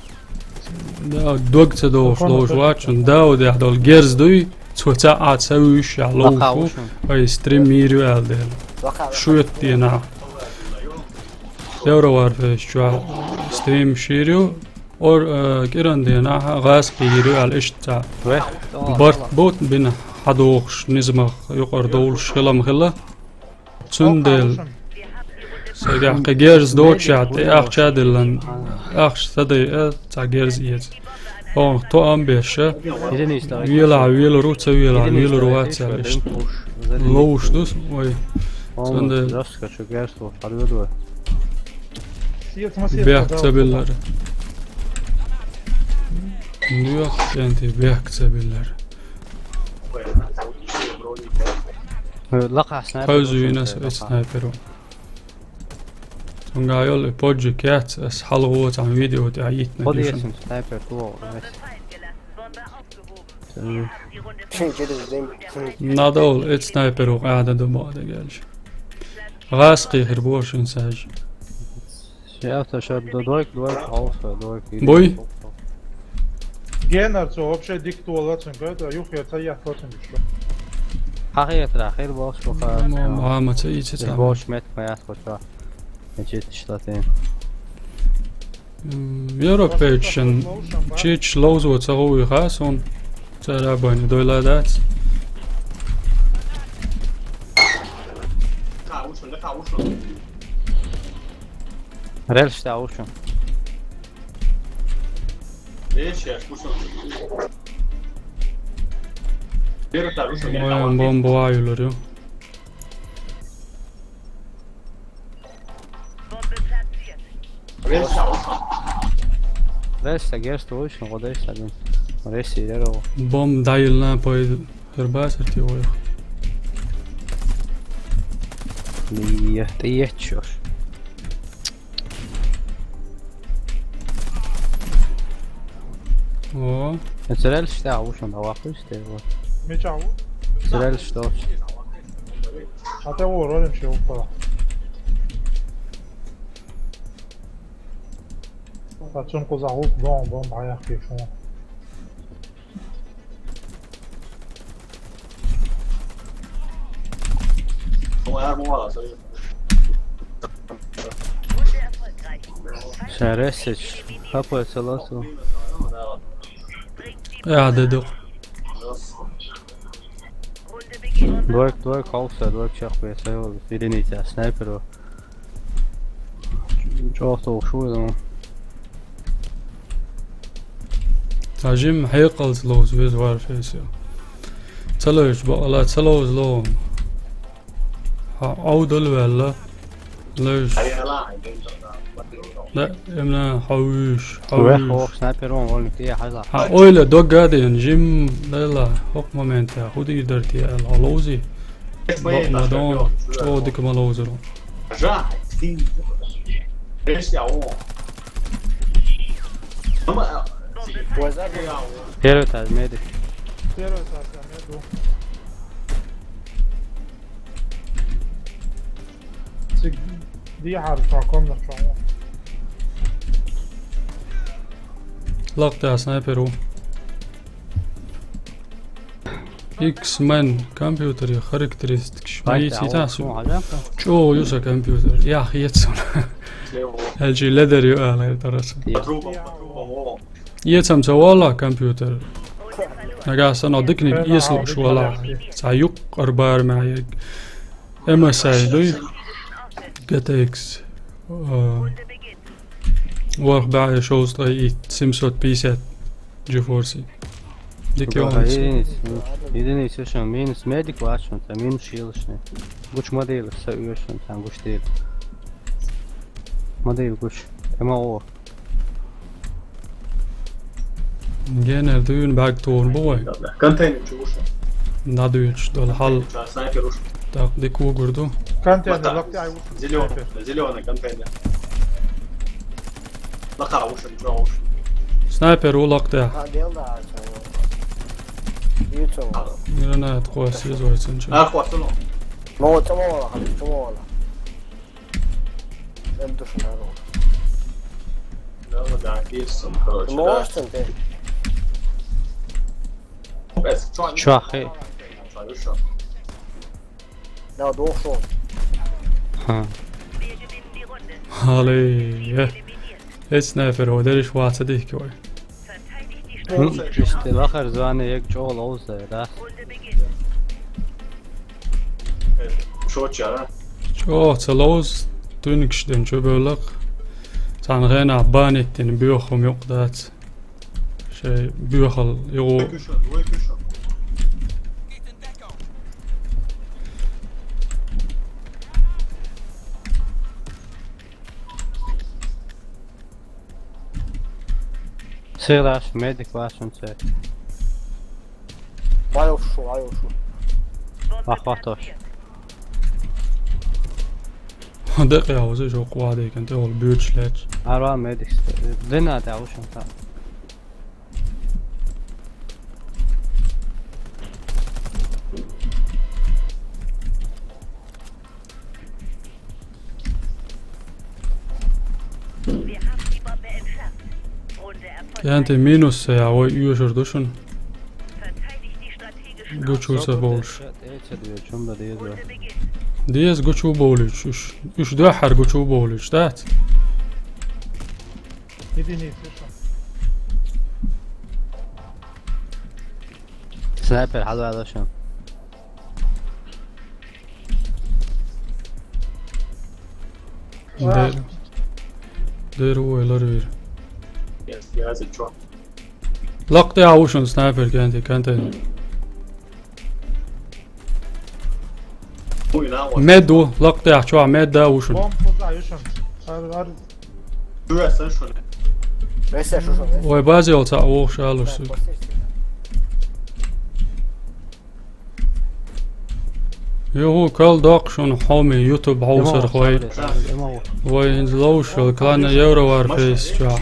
Да, дог ца дохуш ловуш вац шун. Даудехь долу герз дуй, цо цхьаъ а ца вуьйш а ловуш ву, ай стрим йийр ю аьлла дела. Шоьтан денахь. Евроварфейс чохь стрим йийр ю, ор-, э, кӀиран денахь гӀазкхий йийр ю аьлла иштта цхьа. Барт бу бина хьадохуш, низамах юкъара довлуш хилам хилла. Цундела сайгахь кхин герз доцуш тӀе ахча а диллина, ахча ца дайа, цхьа герз эца. Оха тоам беш, велахь велур ву, ца велахь велур вац аьлла иштта. Ловуш ду вай. Цундела бехк ца биллар. Лоьху кӀентий бехк ца биллар. Лакхахь снайпер. Кхевза вийна со и снайпер ву. Цуьнгахь йолу и поджиг яц, ас хьалха цхьана видео тӀехь йитина дуьйшина. Снайпер ту вогӀу. Надо вол, и снайпер ву къаьхьа дан ду бакъ дегелча. ГӀазкхий хир бу шуна саж. Сейчас ша д-, дойк, дойк, хьовса, дойк. Буй? Генар, цо вообще дика тола цуьнга, юххера ца ехко цуьнга шу. Хьан хетарехь, хир болуш ву ха. Ма, ма, ма, ца ийца ца. Бош меттиг ма яц кху чохь. Я читаш латин. М, европейчан чечаш ловзо ца гӀовгӀа хаа суна. Цара а байна дойла дац. Рельс тӀехь ву шун. Моем бомба ваюлар ю. Рельс тӀехь герз вуйш, ну, гӀо деш тӀехь. Рельс йийр яра ву. Бомба дӀайиллина, пой, хир бацар те вайх. Лия, тӀе етташ ош. О. Эцарел штагӀа ву шуна, ваккхуьйсу те, вот. Мича ву? Эцарел штош. Хьан тӀе ву, ролим ши ву пара. Ткъа цунна кхузахь ву, дон, дон, дӀаяхкийша ву. Ша ресич, хапой ца ласу. Я, дедух. Двойк, двойк, холса, двойк, чахпе, сайвал, перените, снайпер. ЧӀогӀа тухуш ву, я. Цхьа жимма хьекъалца ловза веза варфейсо. Ца левза бакъала, ца ловза ловза. Хьан Ӏовдал ваьлла, левза. Да, именно хьовш, хьовш. Хьовш, снайпер вон, вон, те, хьажа. Хьа, ойла, дог гаден, жим, лела, хӀокху моментехь, хӀу дийр дара те аьлла, хьо ловзи? Бакъ ма дон, чӀогӀа дика ма ловзур. Жа, син. Эш я, о. Ама, а, Первый этаж, медик. Первый этаж, я меду. Циг дехьара цхьа комнат чохь ву. Лакхтехь снайпер ву. X-Men компьютере характеристикаш. Ма йицийта су. ЧӀогӀа ю сан компьютер. Ях, ецам. Аьлчи ледар ю ала, тара сан. Ецам ца вала компьютер. Нагахь санна диканиг эцалуш вала. Цхьа юккъара барамехь ерг. MSI дуй? G T X. А, ворхӀ бӀе шовзткъе итт, семьсот пятьдесят GeForce. Дика ю. Единица, единица, шун минус медик вац шун, ца минус шелашна. Гуч ма дела, са оьшун, ца гуч дела. Ма дела гуч. М О. Генер дуьйна бӀаьрг тухур бу вай? Контейнер чу вуша. ДӀадуьйцуш долу хьал. Снайпер уш. Так, дика вугур ду. Контейнер, лакхтехь вуш. Зелёный, зелёный контейнер. Лакха вуша, чу вуша. Снайпер ву лакхтехь. А, дел да, а, чу. Ю чу. Гранат кхосса иза вай цунчу. А, кхосса, ну. Ну, вот, чу вала, чу вала. Эн душу народ. Да, да, есть он, короче, да. Можешь ты? Эс, чё, они Чё, хей? Чё, ещё? Да, дошёл. Ха. Хьале, э. Эс снайпер, хӀо дерриш ваца дихки вай. М, чисте лахар зване як чӀогӀа ловза, да? Шочара. ЧӀогӀа ца ловза, туьнигаш ден чу бевллакх. Цхьана хенахь баниттина боьха хӀума юкъа дац. Шайн боьхал югӀу. Сыйлаш, медик вашун цвет. Вай ушу, вай ушу. Вах, вах, тош. Декъе хьовза, жо къуадайкан, тӀе олу буьрчу лаьтташ. Арва медик. Дина тӀе хьовшун та. КӀентий минус ца яхь, вай оьшур ду шуна. Гучу ца бовлуш. Деза гучу бовлуьйтуш уьш. Уьш дуьххьара гучу бовлуьйтуш, дац? Снайпер хьалаваьлла шуна. Дер-, дер ву вай ларвийр. Лакха тӀе а ву шуна снайпер кӀентий, контейнер. Мед ву, лакха тӀехь чохь мед да ву шуна. Бомба кхуза ю шуна. Ар, ар. Вай базе йолу цхьаъ вогӀуш алуш. Юху кал доккху шуна хьоме YouTube хьовсархой. Вай хӀинца ловш йолу клан Евровар фейс чохь.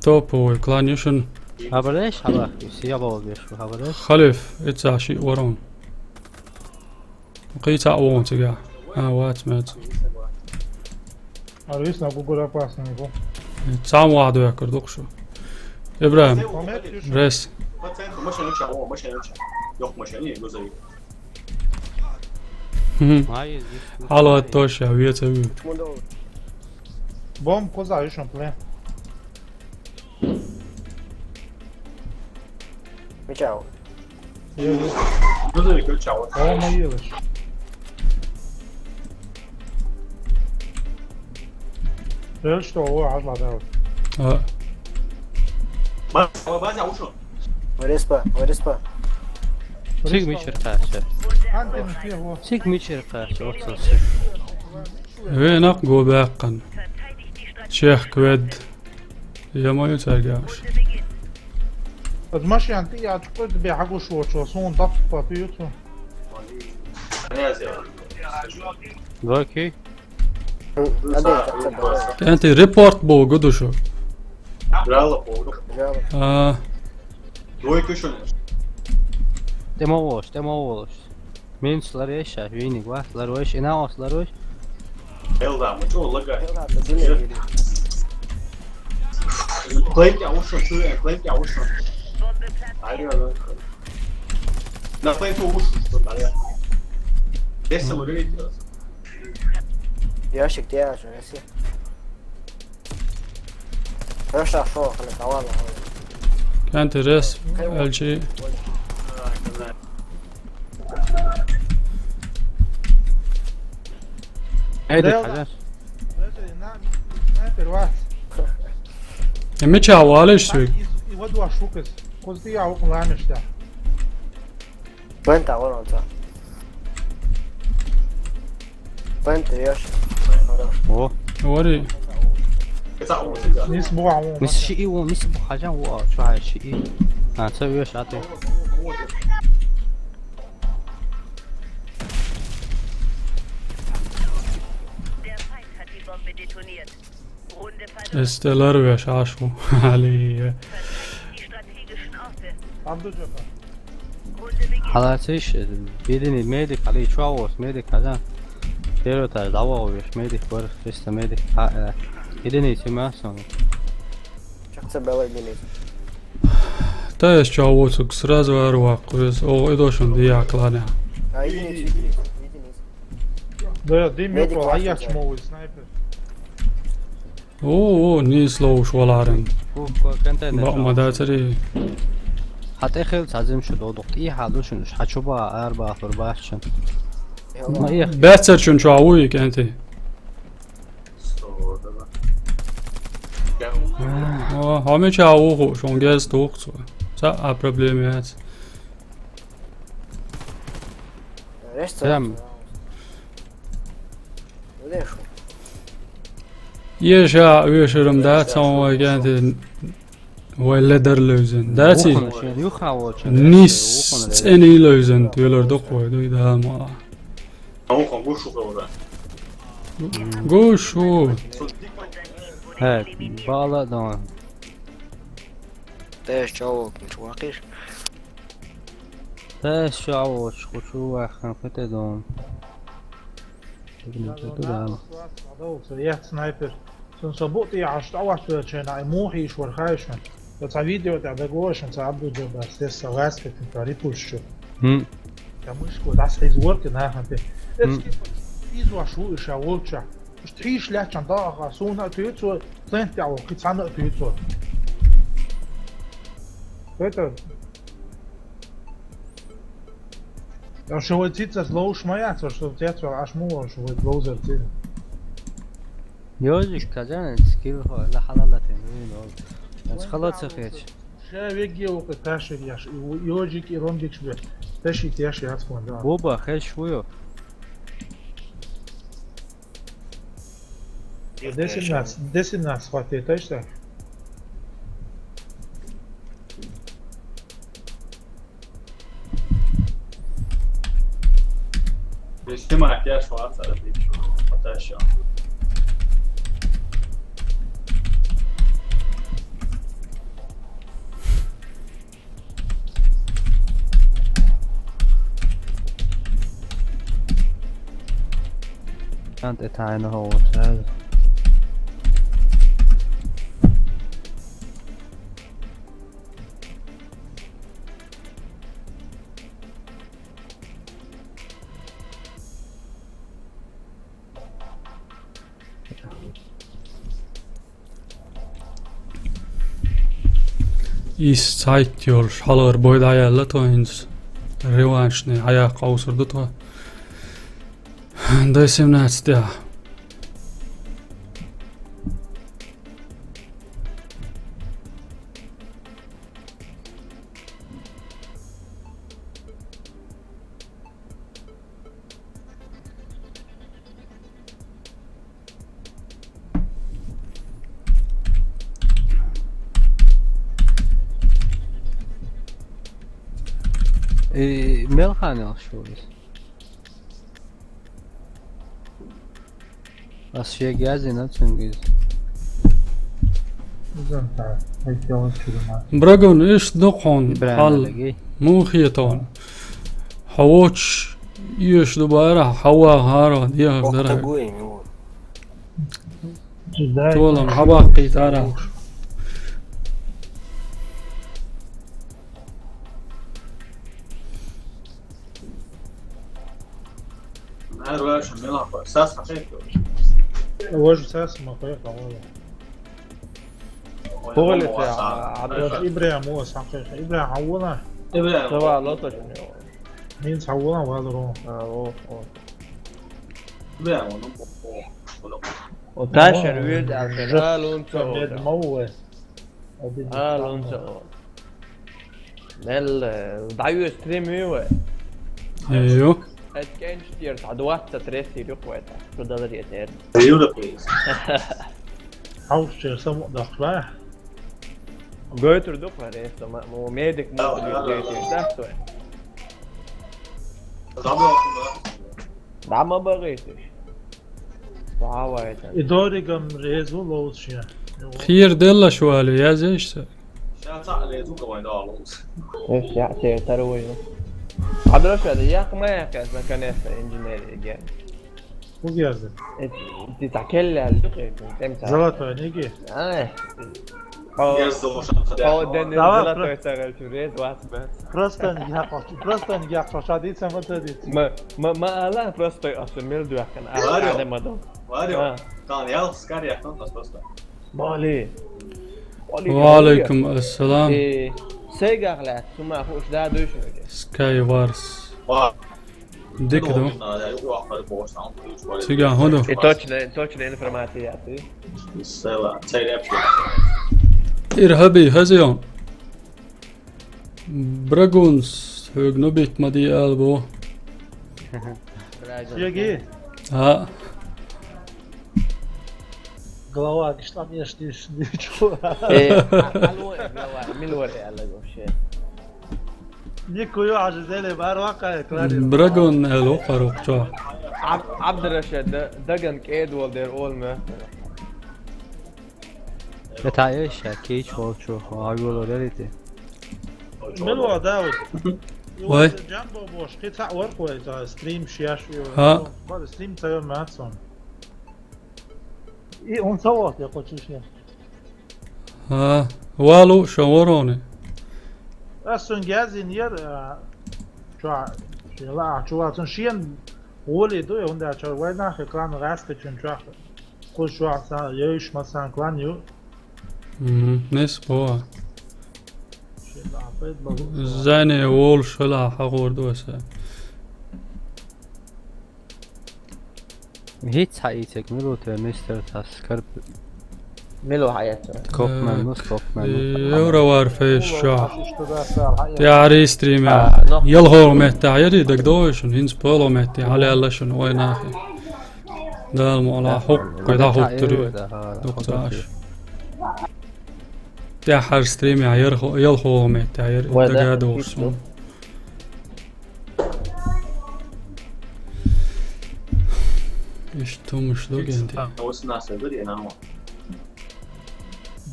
Топовый клан ю шуна. Хабареш, хала, ю сия бовл беш, хабареш. Халиф, ица ши ворон. Кхин цхьаъ вогӀу цигахь. А, вац, меца. Ара висна гугур опасный бу. Цхьаъ ваха доьхкар ду-кх шу. Ибрахим. Рес. По центру машина юча, о, машина юча. Йох машина, не, грузовик. Хм. Хьала тош я, веца вю. Бомб коза ишан плен. Мича. Ма елаш. Рел что, о, азла давай. А. Ба-, ба-, база ушел. Респа, респа. Циг мичир кхаьча. Антон, фе, во. Циг мичир кхаьча, оццо. Венак го баьккхана. Чехка ведда. Я ма ю цаьрга аьлча. Оцу машина тӀе яьлча кхуза бен хьагуш волчо суна даккха ю цо. Окей. КӀентий, репорт бу гуш ду шу. А. ТӀе ма волуш, тӀе ма волуш. Минус ларвеш ша, вийниг вац, ларвеш, и накъост ларвеш. Хьел да, ма чӀогӀа лагай. Клейм тӀе вуш шу, клейм тӀе вуш шу. Алло, алло. На клейм тӀе вуш шу, алло. Десять лагай. Ящик тӀе яжа, ящик. Хорошо, шо, хали, давай, давай. КӀентий, рес, аьлча. Эй, да, хозяин. Снайпер вац. Э, мича валиш суьг? И вот два штука. Козти я около мешта. Бен та вон он та. Бен та еш. Хорош. О. Вари. Нийса бу а вон. Мис шиъ вон, мис бу хьажан вон, чу хьай шиъ. А, ца веш а тӀе. Эстелар веш ашу. Али. Хьалациш, бедини медик, али чуавос медик, хьажан. Первый этаж, давай веш медик, вар, чисто медик. А, э, единица, ма сон. Чакца белый единица. Та я чуавос, сразу арвак, курес. О, и дошен, дия, кланя. А, единица, единица, единица. Да, дым. Медик вал, а я классно, чмо, снайпер. О, о, нийса ловш валаран. Фу, ко-, контейнер. Бакъ ма дацари. Хьа тӀе хила ца зим шу додукъ. И хьа ду шун, хьа чу ба, ар ба, хур ба шун. Ма и. Бецар чун чу а вуй, кӀентий. О, хьо мича а ву ху, шун гез туху цо. Ца а проблема яц. Прям. Еша вешерам да, цхьа вай кӀентий вай ледар левзан. Даци? Ухана шен юха волча. Нийса цӀена левзан, тӀелар дукха вай, дуй да ма. Гуш ву. Гуш ву. Хе, бала дан. Теш чавок, чувакиш. Теш чавок, чу вахан, хете дан. Эгнем чу дан. Яц снайпер. Сон со бу тӀе яхьаш тӀаваттавелча хенахь, и муха йиш вара хаьий шуна? Со цхьа видео тӀехь дагавоша, сан Абдул-Джаббар, тесса лаьцка тӀе, ца репуш чу. Хм. Ца мышко, дӀасхьийза вара кхин нахана тӀе. Эцке изош ву и ша волчохь. Уьш тхийш лаьттачохь дагӀахь, суна а туьйцу, центан тӀехь волу кхин цхьанна а туьйцу. Это, ша вай цицас ловш ма яц, аш со цец вара, аш ма вара, ша вай ловзар ци. Ёжик, казанец, кил хо, ла халалатин, вин ол. Ач хала ца хеч. Ша вегге окъе ташир яш, и ёжик, и ромбикш бе. Таши теш яц вон, да. Боба, хеш вуйо. Д семнадцать, Д семнадцать хватит, точно? Снимать я шла, отлично. Пока ещё. Can't it, I know what. Иза цхьайтта йолуш, хьалхара бой дӀаяьлла тхо хӀинца. Реваншный хьаяккха къовсур ду тхо. Д семнадцать тӀехь. Э, мел ханал шурис. Ас шег язина цунгиз. Узан та, айтён чурума. Брагун, иш дукъун, Ибрагим хал, Алаги. Мухитон. Хавоч, иш дубара, хава хара, диях дара. Толам, хабах китара. Вож сас ма кой кавала. Погали те, а, а, Ибрагим, о, сам кой. Ибрагим, хавуна. Ибрагим. Сава лоточ. Мин хавуна валро. А, о, о. Ибрагим, ну, о, о. О, ташер вирд, а, жа-, а, лунцо, мед о. Мавуэ. Алонсо. Мел, э, даю стрим ю. Ю. Эт кенч тир, та двадцать три сирюк вайта. Что дала ретер? Ю да плюс. Хаус чер само дахла. Гойтер духла ресто, ма, мо медик мо. Да, да, да, да. Дама багитиш. Давай это. И доригам резу лоуч я. Хир делла швали, я зешса. Сейчас резу кого да лоуч. Эш, я те тарвойну. Абдраша, я кма я кас наконец-то инженерия ген. Угязы. Э, ты такелля, тем самым. Золотой неги. А, О, Дэн золотой сагал чурез вас бэс. Просто не яхаш, просто не яхаш, а дит сама то дит. Ма, ма, ма, ала просто асу мел дуакан, а, Варио. Адам адам. Варио. А. Тан ял скар яхтан тас просто. Мали. Ва алейкум ассалам. Э, сегахлят, сума хуш да душ. Skywars. Ва. Дикдо. Цига ходу. И точно, точно информация, ты. Ирхаби, хазион. Брагунс, хёг нубит мади албо. Сиги. А. Глава, гиштам еш, еш, ничего. Э, а, алло, э, глава, милвар, э, алло, вообще. Никую ажизели бар вакай, клари. Брагун эло парукчо. Аб-, Абдрашид, да, даган кед вол дер олме. Это ещё кич волчо, а вол дерите. Мило, да, вот. Ой. Джамбо бош, кица ворк вой, та стрим шияш. Ха. Бар стрим цаё мацон. И он сават я почти. А, валу шо ворони. Асун гязин ер, а, чуа, шела, чуа, цун шиен воли ду, я унда чуа, вайна хе клан раска чун чуа. Кус чуа са, еш масан клан ю. Мгм, нес по. Шела, пэт балу. Зайне вол шела хагор дуса. Гьиц хьаийцаг милута, мистер Таскар. Милу хьаэцар. Копман, э, мус копман, мус. Евровар фейс шо. Тяри стримя. А, но. Ялхол метта яри дагдойшун, хинс поло метта, хали аллашун, ой нахи. Дал мола, да, хук, да, кайда хук тури. Да, да, дукцаш. Тяхар стримя, ялхол метта яри дагдойшун. Иштумуш логенди.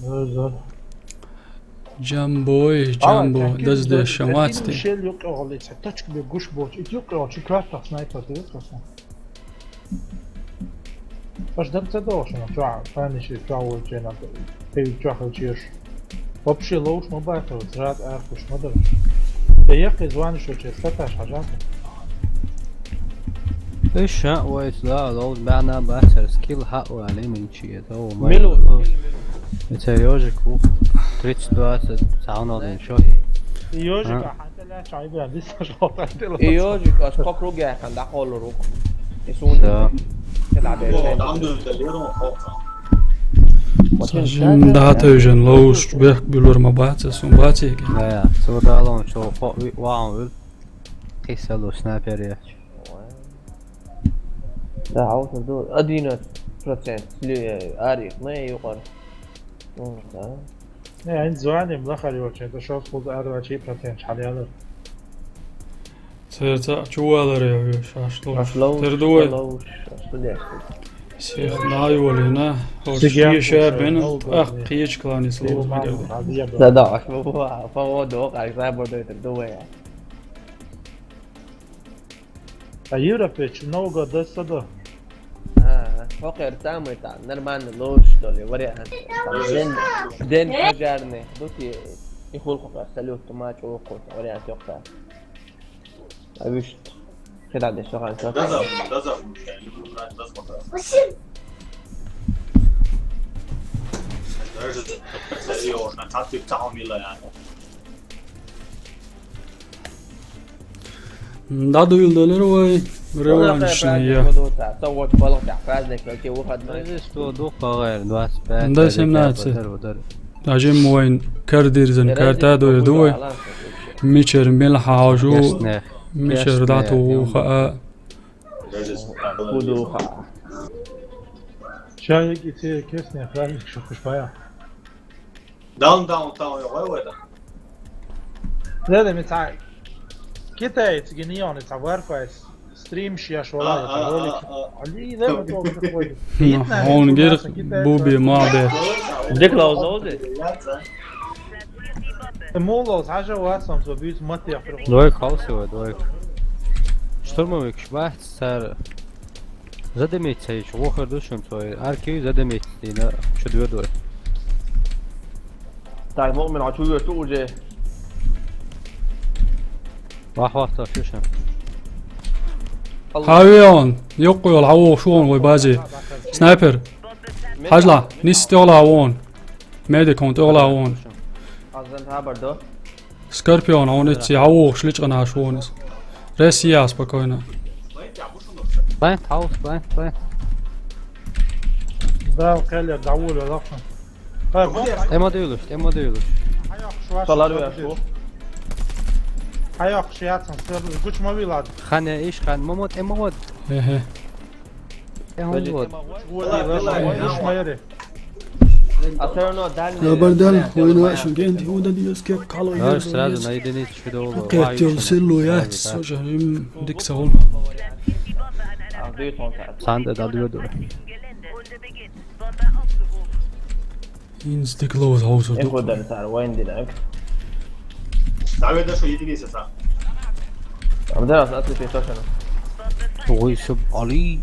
Оза. Джамбой, Джамбо, дазде шамацти. Шел юкъа галица, точка бе гуш боч. Ит юкъа чи красный снайпер, ты красный. Паш дам це дошно, чуа, пани ши чуа вочена, ты чуа хочеш. Вообще лоуш ма бахтал, зрад аркуш ма дал. Тэ яхи звонишь, что честно, та шажат. Иша, ой, да, лоуш бана бахтал, скилл ха, ой, али мин чи, это, о, май. Милу, милу, милу. Это ёжик, у, тридцать двадцать, сауна, да, ещё. Ёжик, а? И ёжик, ас кокруг яхан, да, холлурук. И сун. Да. Кеда бе. Сажин да тӧжен лоуш бек билур ма баца, сун баца еке. Да, я, су далон, шо, хо, ви, ваун, ви. Киса лу снайпер яч. Да, а вот, ну, одиннадцать процент, ли, арих, мы юкъар. Ну, да. Не, они звоним, лахари очень, это шо, худ арва чи процент, шалялы. Церца чуваларе, шашло. Шашло, тер дуой. Шашло, шашло. Сих на юлина. Хош Сиген киша кушай, бен. Нолда. Ах, киеч клани слово магерда. Да, да, ах, во, во, во, до, как забор до этого дуой. А Европе много до сада. А, хокер там и там. Нормально, лучше, что ли, вариант. Там день, день пожарный. Дути, и хул хокер, салют, матч, окот, вариант, ёхта. А вы что? Когда ты что, Ханса? Да, да, да, да. Даже, серьёзно, как ты там, милая. Да, дуйла далар вай, реваншная. Со вот баллах, да, праздник, окей, выходной. Здесь что, дух, двадцать пять, да, семнадцать. Даже мойн кардирзан карта дуйла дуй. Мичер мел хажу. Мичер дату ха. Кудуха. Чайик и те кесне, хранишь, что кушпая. Даун, даун, даун, я вай это. Да, да, ми цай. Китаец, генион, это варфайс. Стрим сейчас, а, вала, а, это ролик. А, а. Али, да, вот он приходит. Ну, видно, он что говорит, нас китаец, буби, вот. Мабе. Где Клауза, вот здесь? Муло, сажа, вас там, что бьют, смотри, я приходит. Двойка, хаос его, двойка. Штурмовик, шбах, цар. Задымить, цай, чё, вохер душим, цой, арки задымить, и на, чё, две двое. Так, Муъмин, а чё, ты уже? Вах, вах, так, слышно. Хавион, ёккъой, ал, хаву, шуон, вай, бази. Снайпер. Хажла, нис тёла вон. Медик он тёла вон. Азан хабар, да? Скорпион, он ици, хаву, шлич гана шуонис. Ресия, спокойно. Байн, хаус, байн, байн. Да, Келлер, да, воля, лапна. Ха, бомба. Эма дюлуш, эма дюлуш. Салар вяшу. Аяқ шияцын, сыр, гуч мавилад. Хане иш, хан, момот, эма вот. Эхе. Эма вот. Гуч майре. А всё равно дальний. Абардан, война, шугент, уда диос, ке кало. Да, сразу на единицу чудо. Кет, силу, я, сожа, им, диксаул. Санде да дюдо. Ин стекло вот хаусу. Эх, вот даже сар, вайн динамик. Давай, да, что единица, са. Там, да, ответь точно. Ой, всё, Али.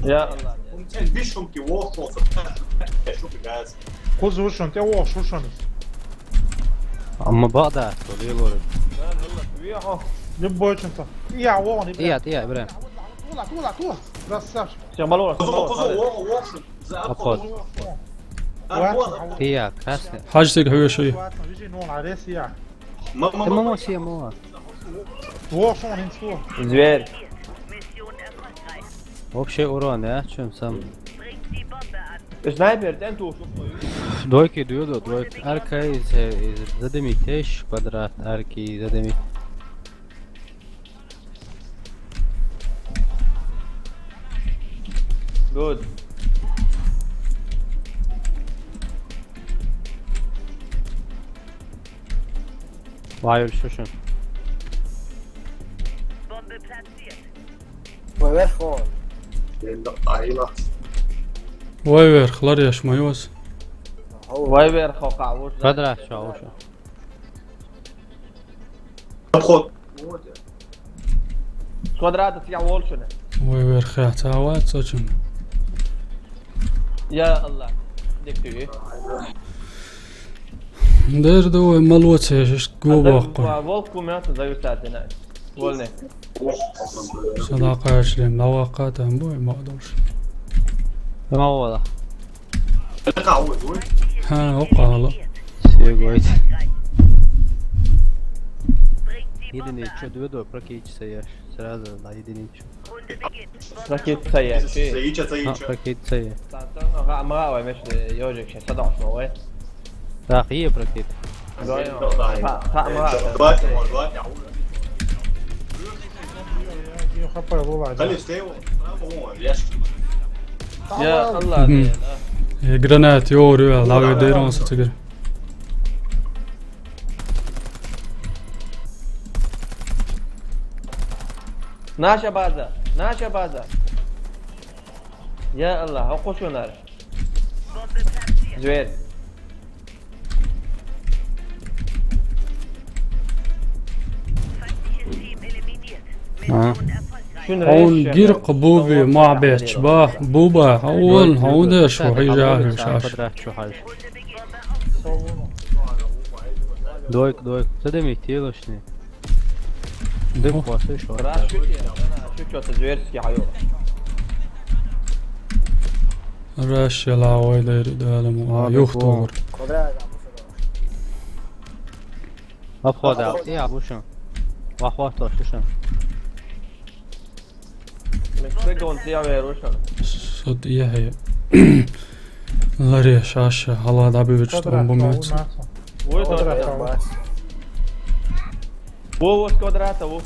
Я Аллах. Бишумки, вошёл, шумки, газ. Куз вышел, те вошёл, вышёл. Амма бада, то лелоры. Любой чем-то. Я вон, я, я, бля. Тула, тула, тула. Красавчик. Всё, Малора, Кузо, Малора, Кузо, Малора. Вошёл, вошёл. За обход. Обход. Обход. Я, красный. Хажсик, хороший. Вижи, ну, арес, я. Мама, мама, мама, все, мама. Вошёл, он инсу. Зверь. Общий урон, я? Чё сам? Снайпер, тен тушу. Двойки дюдо, двойки. Арка из, из задымить, эш квадрат, арки задымить. Good. Вай, ещё что? Вай вверх, о. Вай вверх, ларяш, моёс. Вай вверх, о, ка, вот. Квадрат, что, что? Подход. Квадрат, я волчуна. Вай вверх, я, цава, цочун. Я Аллах. Дикти. Дер дуой, молодцы, я щас глубоко. Волку мясо дают, а ты на. Вольный. Садака яшлем, лавака там бой, мадош. Мавала. Ха, окъала. Сегойт. Единицу, две до, прокидчи саяш. Сразу на единицу. Прокидчи саяш. Саича, саича. А, прокидчи саяш. Та, та, ну, га, ма, вай, меш, ёжик, щас, садаш, ну, вай. Так, и прокид. Давай, ну, ха, ха, ма. Давай, давай, давай. Дали, стево. О, яш. Я Аллах, мгм. Э, гранат, ё, рю, я, лаве, дерон, сатыгыр. Наша база! Наша база! Я Аллах, хӀокху шунара. Зверь. А. Шуна хьуна рейс гиркъа буби шаха мохь бечча, ба, буба, хьо вон, хьо вон деш, хьо хьежа хьуш аш. Дойк, дойк. Ца де миттелаш не. Дым хвасиш, Раш шу чё-то зверски хьайо. Раш яла вай дайри далам, а, юхтор. Обхода, я бушан. Вахвахто шишан. Мексикон тя верушан. Сот я хье. Ларе шаша, хала да бивич тромбу мяц. Квадрат, у нас. Во, во, с квадрата, во.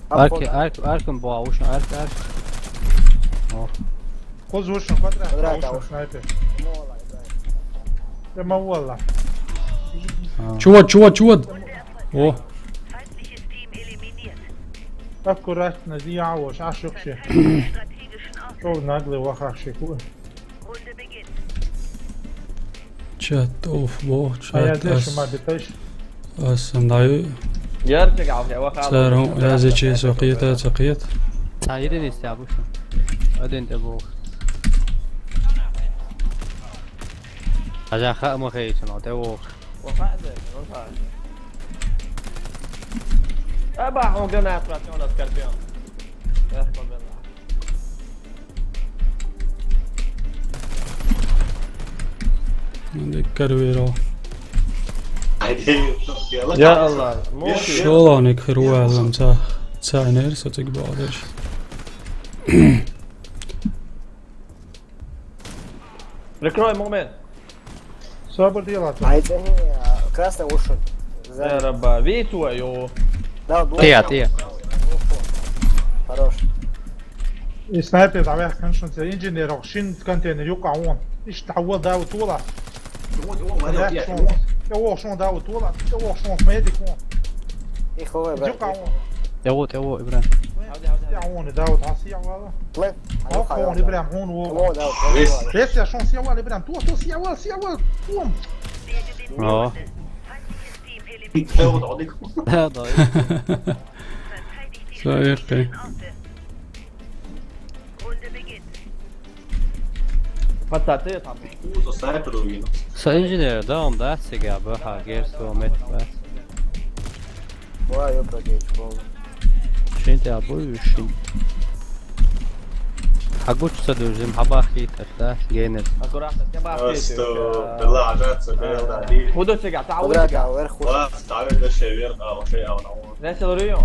Арки, арк, аркан бо, ушан, арк, арк. О. Козу ушан, квадрат, квадрат, ушан, ушан. Снайпер. Прямо валла. А. Чувак, чувак, чувак. О. Аккуратно, дьявол, а шукши. Что в наглый вахаши ку? Чат оф бо, а я чат дальше ас. Ма биташ. Ас андай. Ярче гав, я ваха. Царон, я зачи сокита, сокит. Та ирин истя бушан. Один де бо. Ажа ха ма хей чано де бо. Ваха де, ваха де. Аба, он гранат, брат, он скорпион. Я вспомнил. Диккар виро. Я Аллах, мохи. Шолоник хируа лам ца, ца энер, со циг бадеш. Прикрой момент. Сабр делать. Ай, цени, а, красный ушел. Сзади. Раба, ви твою. Да, блок. Тия, тия. Хорош. И снайпер, давай, конечно, це инженер, шин контейнер, юка он. Ишта, вот, да, вот, вот. Тя вошон, тя вошон, да, вот, вот. Тя вошон, медик он. Их ове, брат. Юка он. Тя вот, тя вот, Ибран. Тя он, да, вот, а сия вала. Плен. Ох, он, Ибран, он, он. О, да, вот. Весь. Весь, я шон сия вала, Ибран. Ту, ту, сия вала, сия вала. Ту. О. Да, да. Всё, окей. Пацаны там. Са инженер, да, он да, сега, баха, герсо, мет, ба. Вай, ё, прокеч, пол. Шин тя бу, шин. Хьагуча ца дуьжим, хьабахкийташ, да, генер. Аккуратно, тя бахкийташ. Просто, да, ладно, ца, да, да, ди. Худо сега, та, худо сега. Вверх, худо. Ва, ставит да ше вверх, а, вообще, а, он, а, он. Несел район.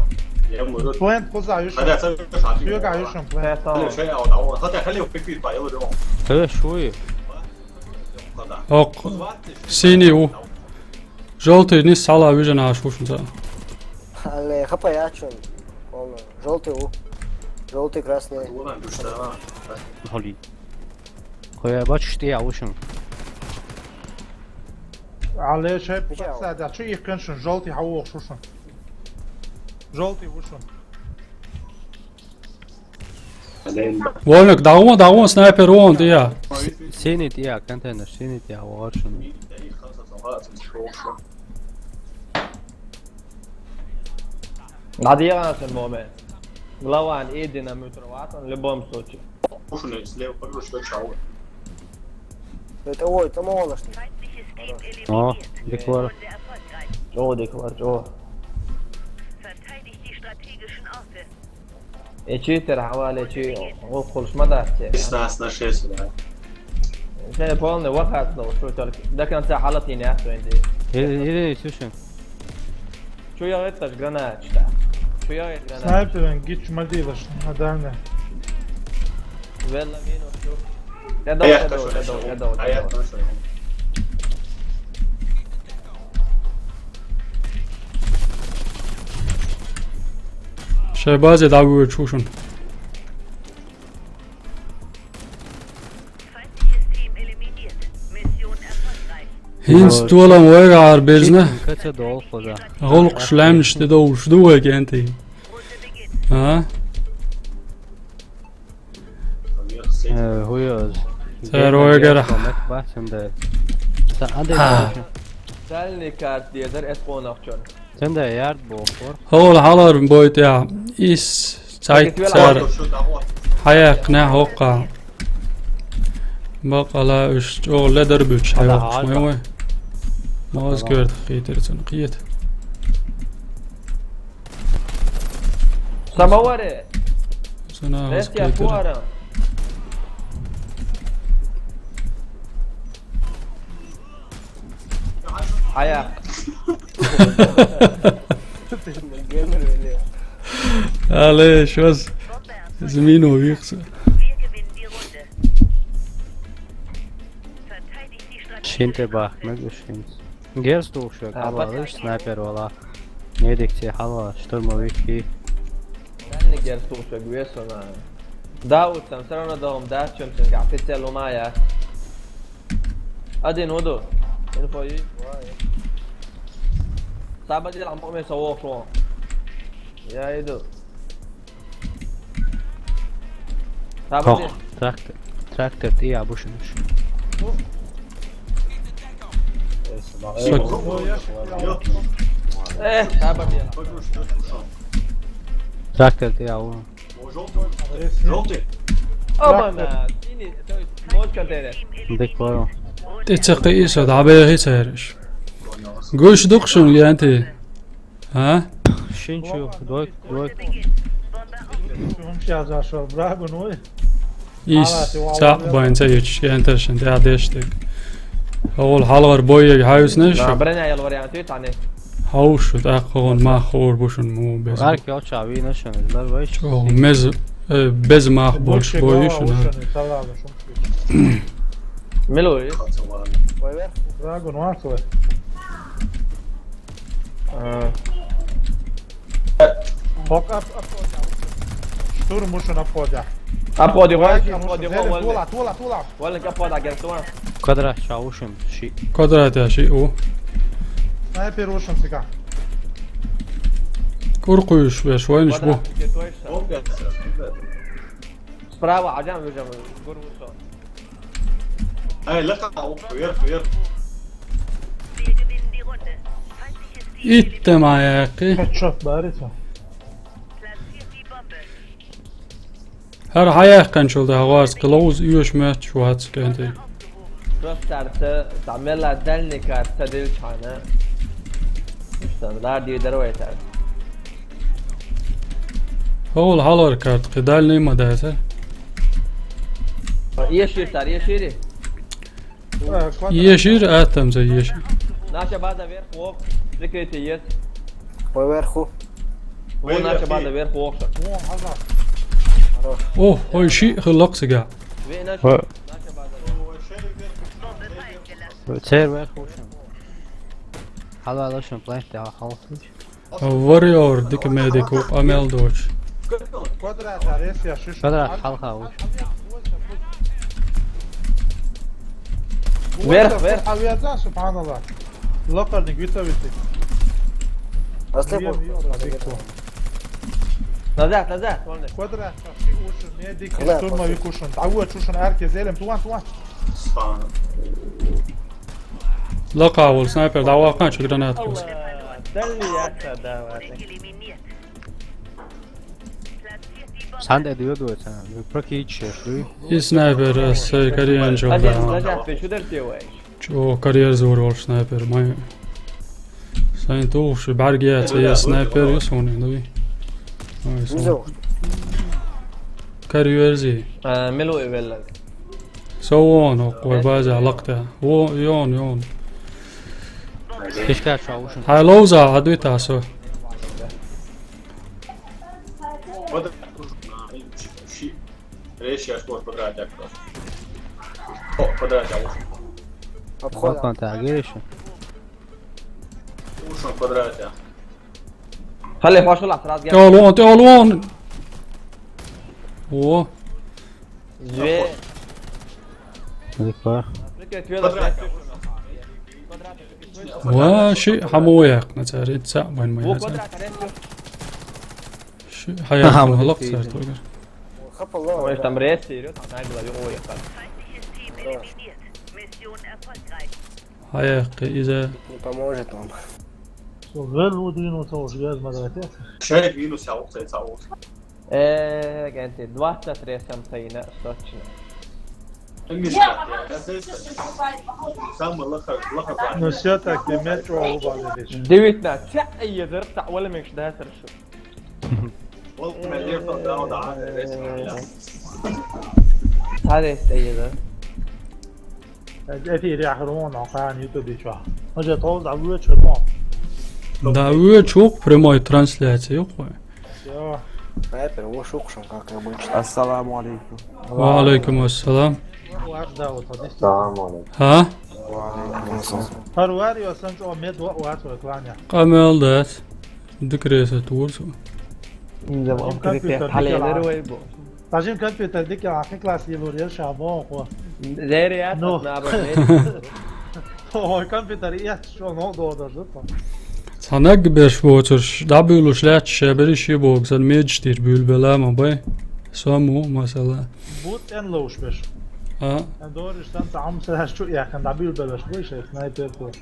Я могу. Плент коза, юшин. Хада, ца, юшин. Юга, юшин, плент. Хада, хали, а, он, а, он. Хада, хали, пикпик, па, я, он. Хе, шуи. Хада. Ок. Синий у. Жёлтый, не сала, вижу на шушница. Але, хапа, я чё? Полно. Жёлтый у. Жёлтый, красный. Холи. Хоя бачиш ты, я ушин. Але шай пацан, да чё их, конечно, жёлтый, хьа ох шушин. Жёлтый ушин. Вольник, дагон, дагон, снайпер, вон, тя. С-, синий тя, контейнер, синий тя, варшин. Надо я на момент. Главан, иди на мутроватан, в любом случае. Слушай, слева, хорош, что чего? Это, ой, это молодость. О, декор. О, декор, о. Verteidigt die strategischen Orte. Э, читер, хьавале, чи, о, хулш ма дац, э. Шестнадцать на шесть, да. Шен полный вахат, ну, что только. До конца халатин я, что инди. Или, или, слушай. Чё я это, граната, что? Чё я это, граната? Снайперин гич ма дилаш, на дальне. Велла минус, чё? Я дал, я дал, я дал, я дал, я дал. Шай базе дагуе чушун. Feindliches Team eliminiert. Mission erfolgreich. ХӀинца толам вайгӀар безна. Каца долху, да. ГӀуллакхаш лаьмнаш тӀе довлуш ду вай кӀентий? А? Э, хуёз. Цар ойгар. Бахсында. Са анде. Дальний карт дезер эс къонахчон. Сенде ярд бохор. Хол халар бойт я. Ис цайт цар. Хаяк на хока. Бакала уш чогле дербуч хаяк. Мой мой. Моз герд хитер цун хит. Самоваре. Сана Эс я фуара. Аяк. Але шоз. Змину вихса. Wir gewinnen die Runde. Verteidigt die Strategie. Шинте бах, мегу шин. Герсту шо, А, кабалыш, пацан. Снайпер вала. Медик те халва, штурмовик и. Дальний герсту шо, гвесона. Да, вот там всё равно дом, да, чем ты, как ты цель умая. Один уду. Инфо и. Сабади лампо ме саво шо. Я иду. Сабади. Хох, трактор. Трактор ти абушинуш. Сок. Э, сабади. Трактор ти абу. Желтый. Оба на, синий, то есть, мой контейнер. Декоро. Ти цеқи исо дабе хи цериш. Гуш дукшун янти. А? Шин чу, двойка, двойка. Шум сейчас зашел, брагу, ну и. Ис цап байн цаич янташин да дештек. Хол халар бойя хайус неш. На, бреня ял вариант, ты тане. Хауш да хогон ма хор бушун му без. Арк йол чави нашан, лар вайш. О, мез э, без мах больш бойш. Салага, шум. Милуи. Брагу, ну а кто? Хок, ап, ап. Штурм ушен обходя. Обходи, Брагу, обходи, ну, зелен, обходи. тула, тула, тула. Вален капода герстуа. Квадрат чаушим, ши. Квадрат я ши у. Снайпер ушен сика. Куркуш веш вайниш бу. Справа, а там выжим. Гурусо. Ай, лака, вверх, вверх. Wir gewinnen die Runde. Feindliches Ziel Итте ма яқи. Хедшот бариса. Platziert die Bombe. Хар хаяхкан чулда хаварс клоуз юш мяч вац кенти. Просто арта, тамела дальний карта дельчана. Стандарт дидер вайтар. Хол халар карт кидальный мадаса. Ешир тар, ешири. Ешир атам за еш. Наша база вверх, вок. Прикрытие есть. Поверху. Вон наша база вверх, вок. О, ой ши хлок сига. Ве наша. Ва- Наша база. Цер вверху. Хала лошен планте а хал. Warrior дик медик у амел доч. Квадрат, арес я шиш. Квадрат халха уш. Вверх, вверх. Авиация, субханаллах. Локальный, готовите. Аслепу. Назад, назад. Вон. Квадрат, ши ушен, медик, Квадрат, штурмовик ушен. Давай, ушен, арке, зелем, туан, туан. Лака вол снайпер да вакан чу гранат кус. Дальний яхта, да, ладно. Eliminiert. Санде дюйдует, а. Прокичеш, дюй. И снайпер с карьер чул Назад, да. назад, ты сюда делаешь? Чо карьер зор вол снайпер май. Сайн туш баргия це я снайпер я сони дюй. Ой, сон. Мизо. Карьер зи. А, милу и веллаг. Со вон, о, кой база лакта. Во, ён, ён. Кишка чаушен. Хай лоуза, адуй тасо. Речь я что квадрат, я просто. О, квадрат, я ушен. Обхода. Вакан та гериши. Ушен квадрат, я. Хали, пошел, сразу. Те алон, те алон. О, Две. Ликва. Прикрыть веллаг. ва ши хамояк на цари ца вайн Во май. квадрат, арес. Ши хаяк Ага, лак вот цар это. Тогар. Хапа ло. Потому что там рейс идёт, она была, ой, я так. Feindliches Team eliminiert. Mission erfolgreich. Хаяхъ иза. Не поможет вам. Со вел удину со уж вез мадатет. Шайх минус я ухсай саус. Э, генти, двадцать три сам тайна, точно. Самый лаха, лаха. Ну, всё-таки метро убавили. Девятнадцать. Ца, ей дыр, ца, вала меньше, да, хорошо. Царес тайда. Эти ряхрон, а кан ютубе чё? Може, то да вы чё? Да, вы чё, прямой трансляции, ёхуй. Всё. Снайпер, вы шукшем, как обычно. Ассаламу алейкум. Ва алейкум ассалам. Ва да, вот, вот здесь. Ассаламу алейкум. Ха? Ва алейкум ассалам. Парварио, сан чё, мед ва, ва, ва, кланя. Къамел дас. Дикресет вурсу. Инза Тажин компьютер хьалелер дикела. Вай бу. Тажин компьютер дикела, ахи класс йилур ер шабо хо. Зери я. Ну. Тасна ба зери. Ой, компьютер я, что, ну, до, до, до. Санаг беш воцурш, дабюлуш лач, шабери ши бог, сан меджтир бюлбела ма бай. Саму, масала. Бут эн лоуш беш. А? Эн дориш сан таам саш чу яхан дабюлбелаш беш, снайпер то.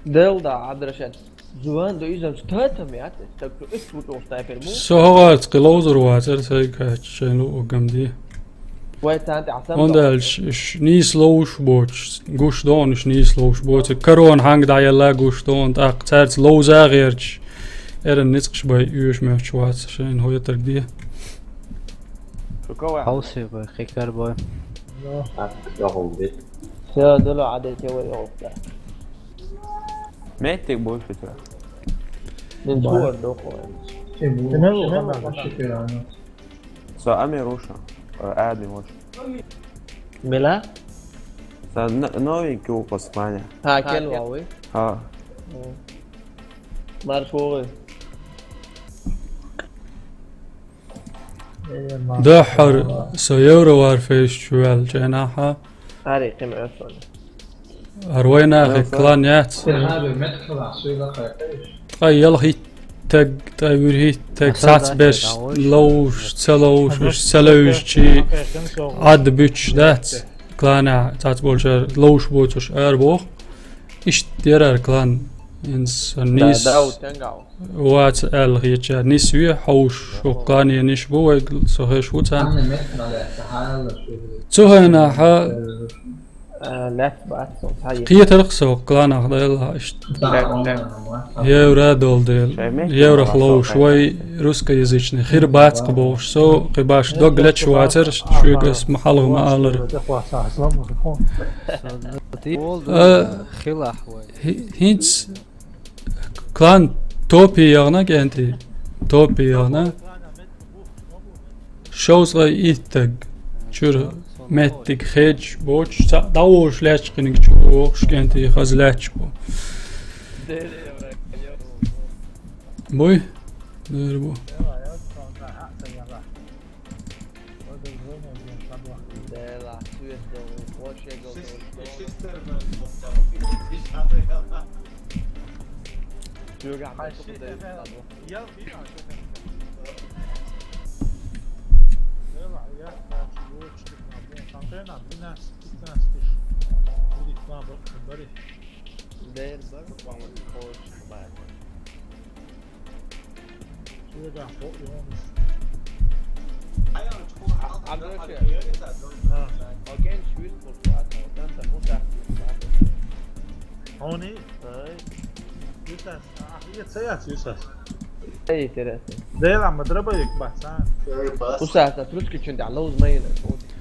Дел да, адрашат. Зуан да изам статам ят, так что ис вот он снайпер му. Со хогар цкъи лоузур вацар, сай кач, шайн лу огамди. Вай танти асам. Он да. Дальше, ш-, ш-, нис лоуш боч, гуш дон, ш-, нис лоуш боч. Корон ханг да яла гуш дон, так, царц лоуза герч. Эрен ницкъ ш бай, юш меч вац, шайн хоя так ди. Шуковая. Хауси бай, хикар бай. Ну. Так, да, голубец. Всё, дуло адете вай опта. Меттиг больше тебя. Мин суар дохуэн. Тимур, Тимур, шикарно. Со Амируша, э, Ади Мош. Мила? Со н-, новенький у Косманя. Ха, кен вави? Ха. М. Марфугы. Дахар со евро варфейш чуял чайнаха. Ари, ким эфон. Арвайна хи клан яц. Ай, ял хит тег, тай вир хит тег, сац беш, лоуш, ца лоуш, ца лоуш чи, ад буч дац. Клана сац болчар, лоуш боцуш, ар бох. Ишт дерар клан, инс, нис. Да, да, утенгал. Вац эл хича нисви хауш шукъан яниш бу вай сохеш вуцан. Цухена ха. Э, лет бац, сон тай. Киетер хсо кланах да эл ишт. Евра дол дел. Евра хлоуш вай русскоязычный. Хир бац кбош со кибаш дог леч вацер шугас махалгма алыр. Э, хилах вай. Хи-, хинц Клан топи ягъна кенти. Топи ягъна. Шоузгъай иттаг. Чур меттиг хедж боч. Ца давош лач къиник чу охш кенти хаз лач бу. Буй. Дер бу. Dela, suerte, o Porsche go. Jogar mais que o dele, tá bom. Dele, vamos, Porsche, vai. Sugar hot ones. Abdülkadir. Ha. Genç yüz buldu zaten. Oradan da bu kadar. Oni? Ay. Yusas. Ah, yet sayat Yusas. Ey, teresi. Değil ama draba yek bas ha. Usas, Russki çünkü Allah uzmayın.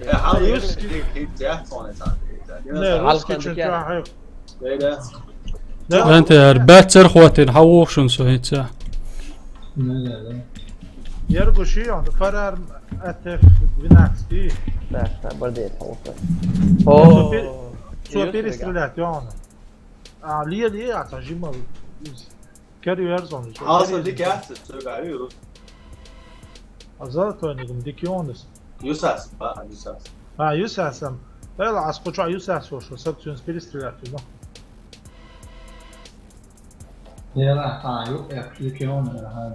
E, ha, Russki. Ne, Russki çünkü ha. Ente ар бацар хватин хавух шун со хица. Яргуши он фарар Т Ф двенадцать. Да, да, бордеет хавух. О, супер, супер стрелять, он. А, лия, лия, а, тажима. Кер юерсон. Алса дик яхсы, сога юрус. А за то не дикионис. Юсас, ба, юсас. А, юсасам. Эла, ас куча юсас, шо, шо, сакцюнс перестрелять, ну. Эла, а, ю, э, дикионис, ага.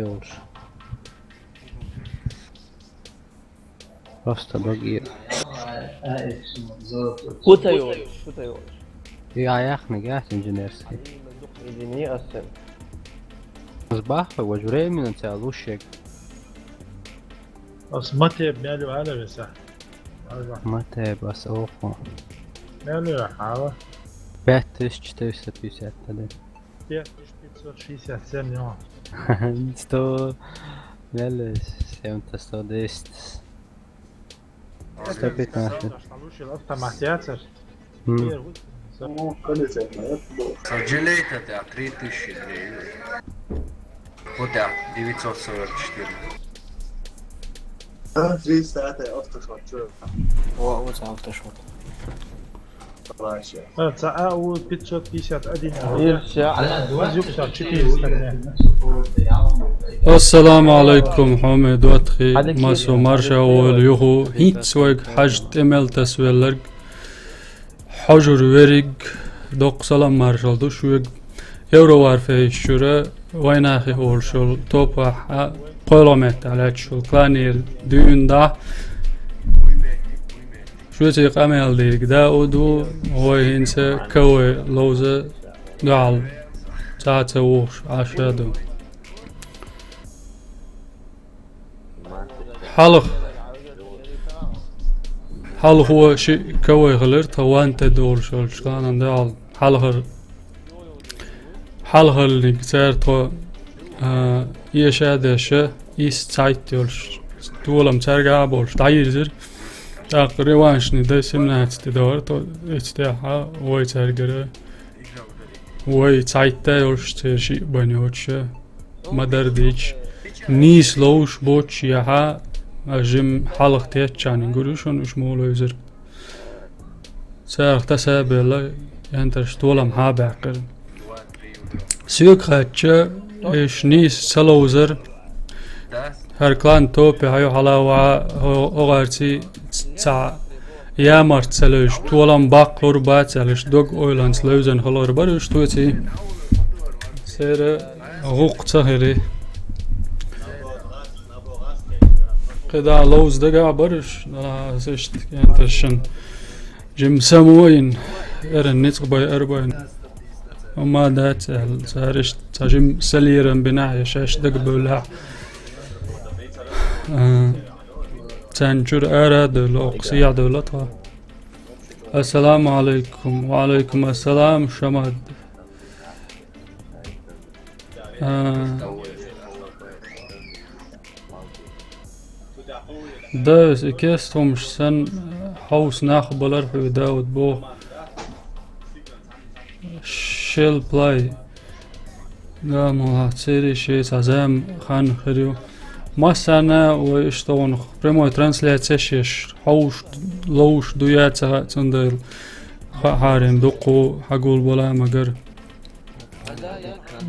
йолуш. Просто дог е. ХӀу ца йолуш, хӀу ца йолуш? Я яхниг яц инженерский. Изини аса. Аз бахха, важа временно ца лушек. Ас Матеб мел ю ала веса. Ала. Матеб ас оху. Мел ю хьала. Пять тысяч четыреста пятьдесят таден. Пять тысяч пятьсот шестьдесят семь, ё. Сто, мел, семь-то сто десять. Сто пятнадцать. Автомат яцар. М. Саджалейта, да, три тысячи гривен. Вот так, девятьсот сорок четыре. А, триста, это автошот, чё? О, вот автошот. Ца а у пятьсот пятьдесят один. Ирча. Зюкса четыреста. Ассаламу алайкум, хьоме дотхи, Алексей. Масо марша вол юху, хӀинц вайг хьаж тӀемел тасвелларг. Хьожур верриг, доккха салам маршал ду шуьга. Евроварфейс чуьра вайнахи олуш йолу топахь а кхоьлгӀа меттахь лаьтташ йолу кланера дуьйна дӀа. Шуьца къамел дийриг да у ду, вай хӀинца кавай ловза дуьхьал цхьа а ца вухуш Ӏаш а ду. Хьалха. Хьалхо шиъ кавай хилира тхан ванта долуш йолчу ханан дуьхьал. Хьалхара. Хьалхалниг цара тхо, а, эша а деша, исс цхьайтта йолуш, толам цаьрга а болуш, дӀайирзира. ТӀаккха реваншный дай семнадцать дара тхо, эцу тӀехь а вай цаьргара. Вай цхьайтта йолуш церан шиъ бан йоцуша. Ма-дарра дийча, нийса ловзуш боцуш яхьа, а жим хьалха теттачарна гур ю шуна уьш муха левзира. Царах таса а белла, янтарш толам хьа а баьккхира. Соьга хаьттича, уьш нийса ца ловзара. ХӀара клан топе хьайо хьала ваӀа, хӀо-, хӀогӀарций ц-, цхьа ямарт ца левзаш, толам баккхалур бац аьлла, уьш дог ойланца левзан хилар бара уьш тоьций. Церан гӀуккха ца хили. КхидӀа ловза дагахь бара уьш, а, иштта кӀенташшан. Жим самойн, эран ницкъ бай арбайн. Амма дац аьлла, цара иштта цхьа жим салеран бинахь я шаьш дага бевллехь. А, царна чуьра ара а девлла, окху сехьа девлла тхо. Ассаламу алайкум. Ва алайкум ассалам, Шамад. А, Дас, и кестхумаш санна, хьовса нах балар хьоьга, Дауд, боху. Шел плай. Да, муха, церий шеца зама хан хир ю. Массарна вай иштта гӀунах прямой трансляция шеш, хьовш, ловш ду я ца хаьа, цундела хаа хьарам дуккху хьагулбала магар.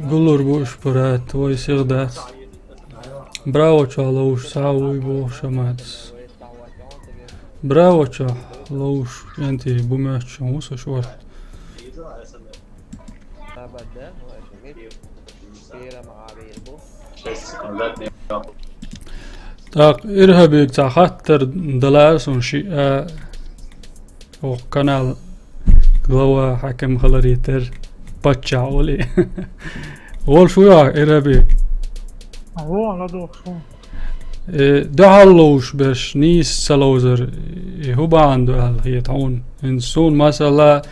Гуллур бу уьш парат, вай сиха дац. Браво чохь ловш схьа а вуй боху Шамадас. Браво чохь ловш кӀентий бу моьттуш хӀун со шорта. ТӀаккха Ирхабига цхьа хаттар дала суна шиъ а. Оха канал глава хьаькам хиларе терра паччахь олий. Волуш ву йохь, Ирхаби? Вон, ладогӀуш ву. Э, дуьхьал ловш берш нийса ца ловзар, и хӀун бахьана ду аьлла хета хьуна? ХӀинца суна, масала,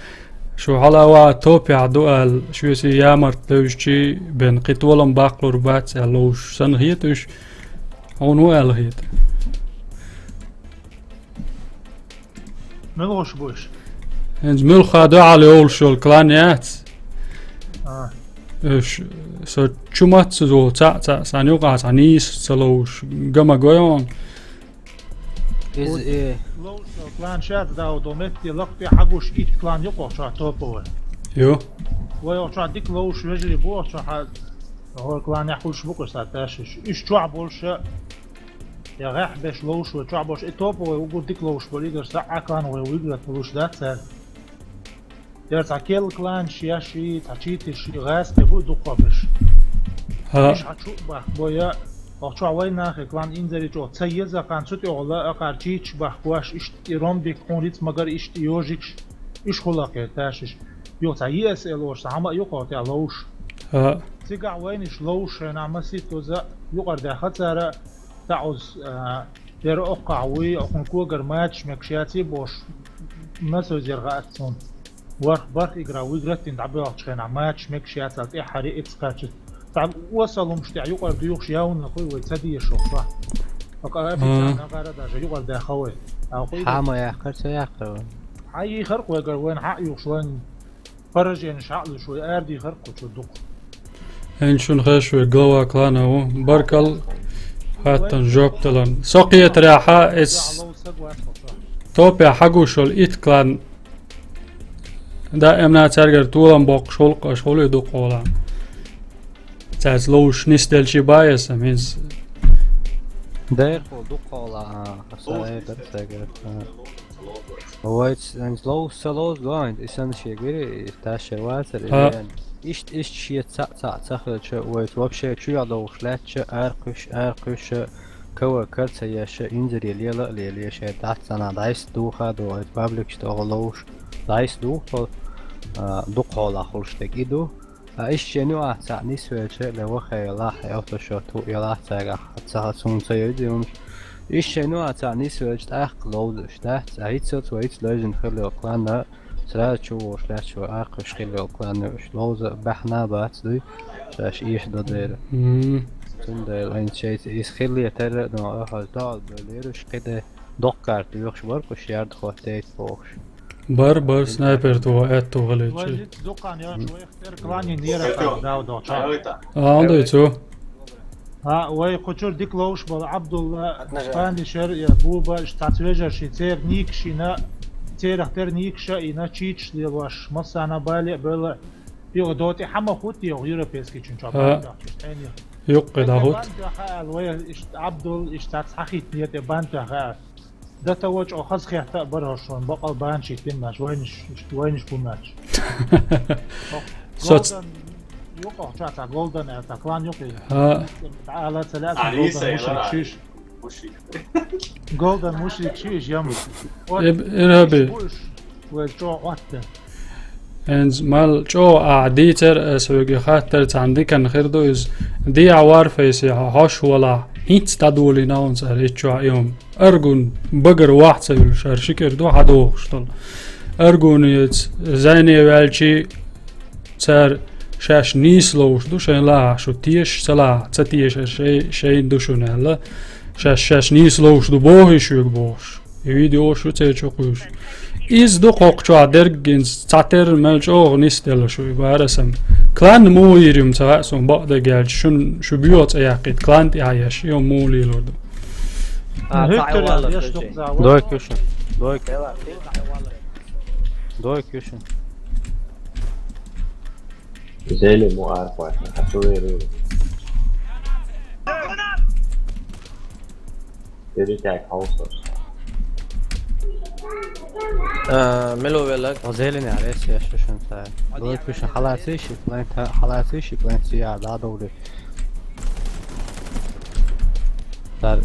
шу хьала ваӀа топехь ду аьлла, шуьца ямарт левзачий бен кхин толам баккхалур бац аьлла ловш санна хета уьш, хьуна хӀун аьлла хета? Муьлхуш бу уьш? ХӀинца муьлхха дуьхьал йолуш йолу клан яц? А. Уьш со чу мацца зо цхьаъ-цхьаъ сан юкъахь цхьа нийса ца ловш гама гой хьуна? Иза, э. Ловш йолу клан шаьц, Дауд, метте лакхе хьагуш итт клан юкъахь чохь топовый. Ю. Вай, охьа чохь дика ловзуш вежарий бу, охьа чохь хьан, хьо кланехь хуьлуш бу кху схьа ташаш. Уьш чохь болуша, я гӀехь беш ловзуш вай чохь болуш, и топа вай угур дика ловзуш болу игар схьа а клан вай вигла луш дац цара. Яра цхьа келла кланаш еш и, цхьа чийтиш и, гӀазкхи бу и дукхахберш. ХӀа. Уьш хьан чу а бахка бо я, охьа чохь вай нахе клан инзаре чӀогӀа ца еза хан цу тӀехула, акхар чийтиш бахка ваш, иштта и ромбик, хьун риц магар, иштта и йожикаш, уьш хула кхеташ иш. Юха цхьа Е С Л ош, цхьа хьама а юкъа тӀе ловзуш. ХӀа. Цигахь вайнаш ловзуш, хенахь масийтоза юкъара даьхха цара, таӀуза, а, яра оккхахь вуй, окхун когар мачаш мегаш яций бохуш, насойзер хаьа цунна. Варх барх игра вуй граттина дӀабоьлхучу хенахь мачаш мегаш яцал тӀаьххьаре эцкхача. Цхьа осал хӀумаш тӀехь юкъара дуьйхуш явна хуй вай ца дешо хьо. Ока официально гӀара даже юкъара даьхха вай. Хьама яьккхар, ца яьккхар вай? Хьан йийхар кху вайгара вайна хьан а юхуш вайн пораженеш хьан а луш вай арадийхар кху чу дукха. Эн шуна хеш вай глава клана ву. Баркал хаттан жоп талан. Со кхетарехьа эс топе хьагуш волу ит клан. Даимна цаьргара толам боккхуш гӀуллакх аша гӀуле дукха гӀолахь. Цаьрца ловзуш нисделчий баьса, мис. Дайрхо дукха гӀолахь, а, аса айдар цаьргара. Вайца, анца ловза ца ловза, гонда, и санна шега вири, и ташар вацара, и вен. Иштта, иштта шеца цхьаъ, цхьаъ ца хилча, вайца вообще чуьра довхуш лаьттача, аркхуьш, аркхуьш, кава кар ца еш, инзаре лела а леле, шайн дӀасацӀанахь дӀайса духа а ду, вайца пабликаш тӀехула ловзуш, дӀайса духа, а, дукха гӀолахь хуьлуш дерг и ду. Ткъа иштта шен юкъахь цхьаъ нисвелча, ле вахе лахье, оцу шо ту ялахь цаьргахь, ца, цунна ца йоьду и хӀумаш. Иштта шен юкъахь цхьаъ нисвелча, тӀаккха ловзуш дац, ткъа хӀинццалц вай ица левзина хилла йолу клан а, сразу чу вогӀуш лаьтташ вай аркхуьш хилла йолу клан а, уьш ловза а баьхна а бац дуй, шаьш эшадо дера. Мгм. Цундела вайна шайца иза хилла терра а дан, охьа доӀа бевлла ераш кхиде, доккха карта доьхуш бара кхуьш ярда хӀоттайта бохуш. Бар, бар, снайпер тӀе аьтту хилийча. Вай зуьккъан йолчу вайх тера кланийн нера хан дав дохча. А, ан дуй цу? А, вай кху чуьра дика ловзуш болу Абдулла, Пандишер, я Буба, иштта цхьацца вежарший церан никаш йина, церах тера никаш а йина, чийташ лелош, массарна бале а бевлла, юха дотӀе хьама хӀуттий юха европейский чун чохь бан тоьхча, тӀенех. Юккъе дӀахӀутту. Бан тоьхна аьлла, вай иштта Абдул, иштта цхьацца хьахийтина тӀе бан тоьхна аьлла. Дан тӀе вочу хаза хетта а бара хӀорш ван бакъал бан шийтина маьш, вайнаш, вайнаш бу маьш. Соц- Голден, юкъа, чохь цхьа Голден аьлла, цхьа клан юкъа. ХӀа. ДӀаала ца лаьа, а, Голден мушрик шиш. Голден мушрик шиш, ям. Эб-, ирхӀаби. Вай чӀогӀа Ӏотта. ХӀинца мел чӀогӀа ахь дийцар, аса вега хаттар цхьаьна диканна хир ду иза. Диа Warface хьо-, хьош валахь, хӀинца дӀадолийна хӀунца ара итт чохь и хӀума. Аргун багара вахь ца вуьлуш, ара ши кӀира ду хьадохуш долу. Аргуни яц, зайне ваьлчи, цара шаьш нийса ловуш ду, шайн лахахь шу теша, ца лахахь, ца теша, ара шай-, шайна ду шуна аьлла. Шаьш, шаьш нийса ловуш ду боху и шуьга бохуш. И видео шу церан чу кхуьйсуш. Иза ду кхокху чохь дерг гинца, цхьатерра мел чӀогӀа нисделла шу и бара сан. Клан муха йийр ю ца хаьа суна бакъдерг аьлча, шун, шу боьха цӀе яккхийта, клан тӀехь еш, и хӀума муха лелор ду. А, цхьа а валлалц валлалц. Дой куьшин. Дой. Дой куьшин. Зеле му архойхна, а ту веру. Перетяг хаусос. А, мело велаг. О, зелени арес, я шушун та. Дой куьшин халаци ши план та, халаци ши план си я, да, добре. Дар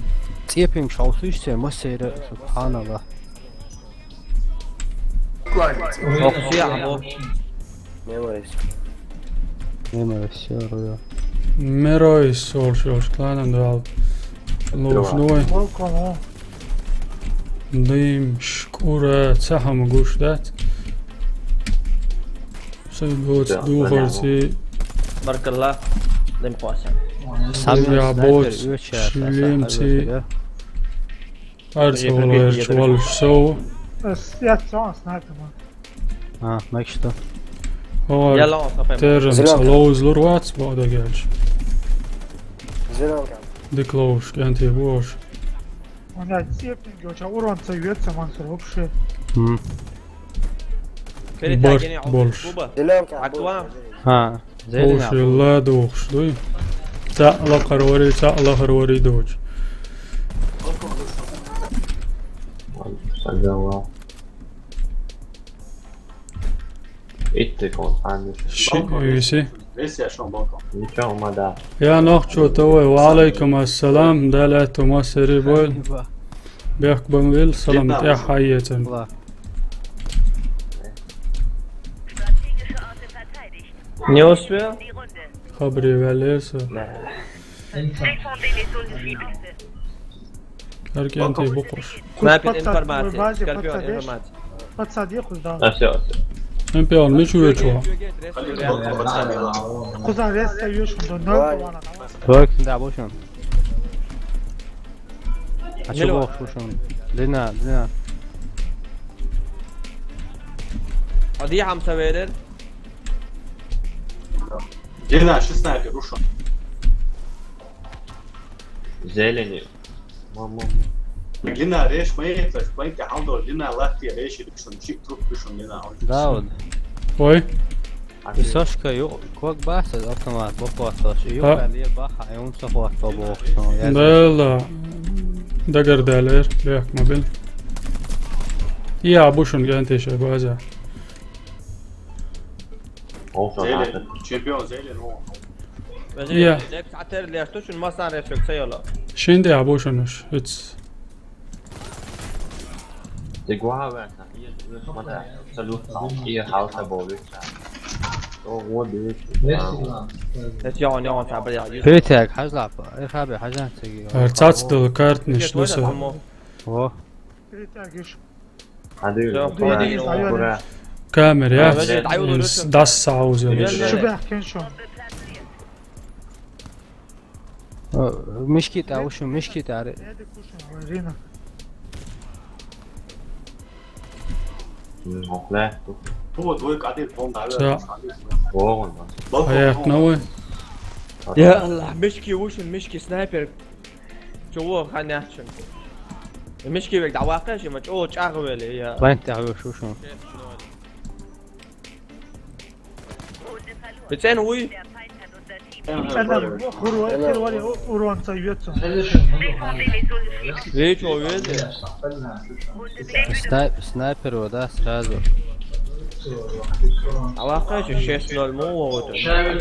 цепим шаусиш се, масера, субханаллах. Ох, я, бо. Меморис. Меморис, всё, руда. Меморис, олш, олш, кланан дуал. Луш, давай. Welcome, а. Дим, шкура, цахам гуш, да? Сай гоц, да, духарци. Баркалла. Дим хваса. Сам я боц, шлемци. Арса волуш, волуш сов. Ас, я цо снайпер. А, мекшта. Ой, яла он сапай. Террен, зелёнка. Лоуз лур вац, бо дагелш. Зелёнка. Дик лоуш, кенти бош. Он я цепинг, у тебя урон ца вет, саман вообще. М. Барт болуш. ХӀа, зелень. Ош елла дохуш дуй. Цхьаъ лакхара варий, цхьаъ лахара варий доцуш. Сагала. Итте кон аннеш. Ши виси. Весь я шон балкон. Ничего, ма да. Я нохчо товой, ва алейкум ассалам, даля тума сери бойл. Бехк бан вил, салам тӀехь хьайецан. Не успел? Хабре вялеса. Аркентий букуш. Снайпер информация. Скорпион информация. Подсади, куда? А, всё, всё. Чемпион, ничего, чего. Куда резко вешен, да, да, да. Так, да, больше. А чего, слушай? Длина, длина. А где хамса верер? Длина, шестнадцать, рушен. Зелени. Мама. Длина реш, мейт, мейт, халдо, длина лахти реш, шун, шик труп, шун, длина. Да, вот. Ой. И Сашка, ё, как баса, автомат, бокваташ, ё, кале баха, и он сахват, бабо, что, я. Да, да. Дагар далер, бяк мобил. Я бушун гантеша база. Олса Зелен, чемпион Зелен, о. Я. Зелен, сатер леш, точно масан реш, сёк, сёла. Шинди абушунуш, it's. Дегуава, абсолютно, и халта бовик. О, вот, видишь. Эс я, не, он сабря. Перетяг, хажлап, э, хабе, хажан, циги. Арцац дыл картниш, дуса. О. Перетягиш. Хадур. Всё, Дуйдин, хватит, Дуйдин. Ура. Камера, я? Давай, давай, давай. Дас сауза. Давай, давай. Шубах, кен шо? Э, мишки та, ушу, мишки та, аре. Рина. М, охле. О, двойка, один, бомба, да. Всё. О, он, он. Балкон, Аяк балкон. Новый. Я Аллах, мишки, ушу, мишки, снайпер. Чего ханячен? Мишки век давакъа шима, чё чагъвели, я. План тягъу шушун. Бицен уй. Цена, хуруа, хирвали, у-, урон ца вьётся. Речь о везе. Снай-, снайпер, да, сразу. Аллахай, шесть ноль, му, вот. Шая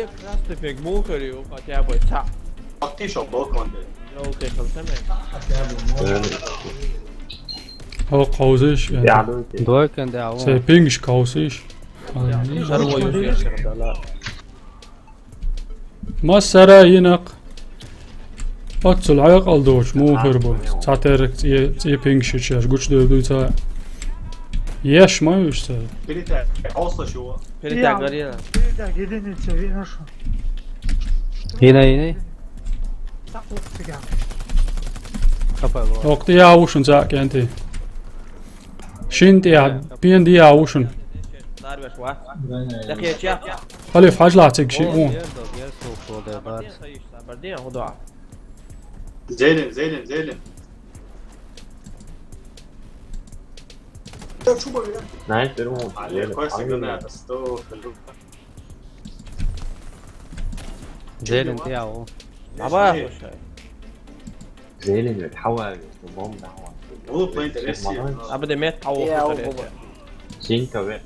красный пек, му, хотя бы, ца. Фактично, балкон. Желтый, халтаме. О, каузиш, я. Двойка, да, о. Се пингиш каузиш. Массара йинакъ. Оццул Ӏайкъал доч, мухир бу. Цатерек цӀе, цӀе пингиш чеш, гучдой дуй ца. Еш ма виш ца. Перетяг, осла чего? Перетяг, я, горилла. Перетяг, единица, видно, что. Йина, йина. Так, вот, цыган. Капай, вот. Окъ, я ушун ца кенти. Шин тӀе, пен дия вушун. Халиф, хьажла циг ши, у. Зелен, зелен, зелен. Снайпер, у. Зелен, я, у. Аба. Зелен вет, хьавави, бомба хьавави. Улуп интереси. Абада мет хьавави. Синка вет.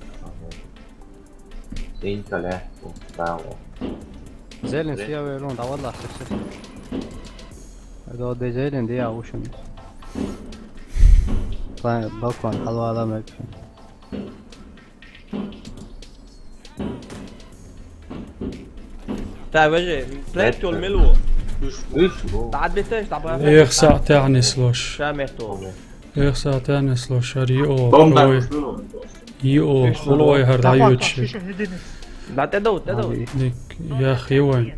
Синка ле, браво. Зелен сияве лун, давай ла, сес, сес. До де зелен, де аушен. План, балкон, халва ала мек. Та веже, плент йол мелу. Уьш. Дад бетеш, дабра. Эх, са тянислош. Ша метто. Эх, са тянислош, ари о. Бомба. Ой. И о, хулой хар дают ши. Да, те дау, те дау. Дик, я хивай.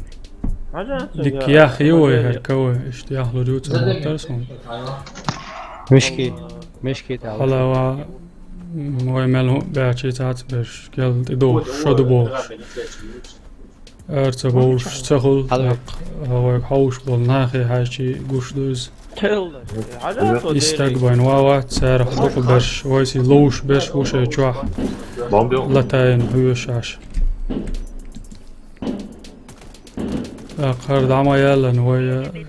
Дик, я хивай хар кавай. Ишт я хлурю ца мотор сон. Мишки, мишки та. Халава, мой мел бячи цац беш, гел ти ду, шо ду бо. Эр ца бовш, ца хул, Хьалве. Тӏаккха вайга хьовш болу нахе хьаьжчи гуш ду иза. Телла. Хьажа со Истаг дели. Байна ва вац, царах дукха берш, вайси ловш берш ву шайн чохь. Бомбил. Латайна хьоьшуш Ӏаш. ТӀаккха хӀара дӀа ма яьллан, вай, э,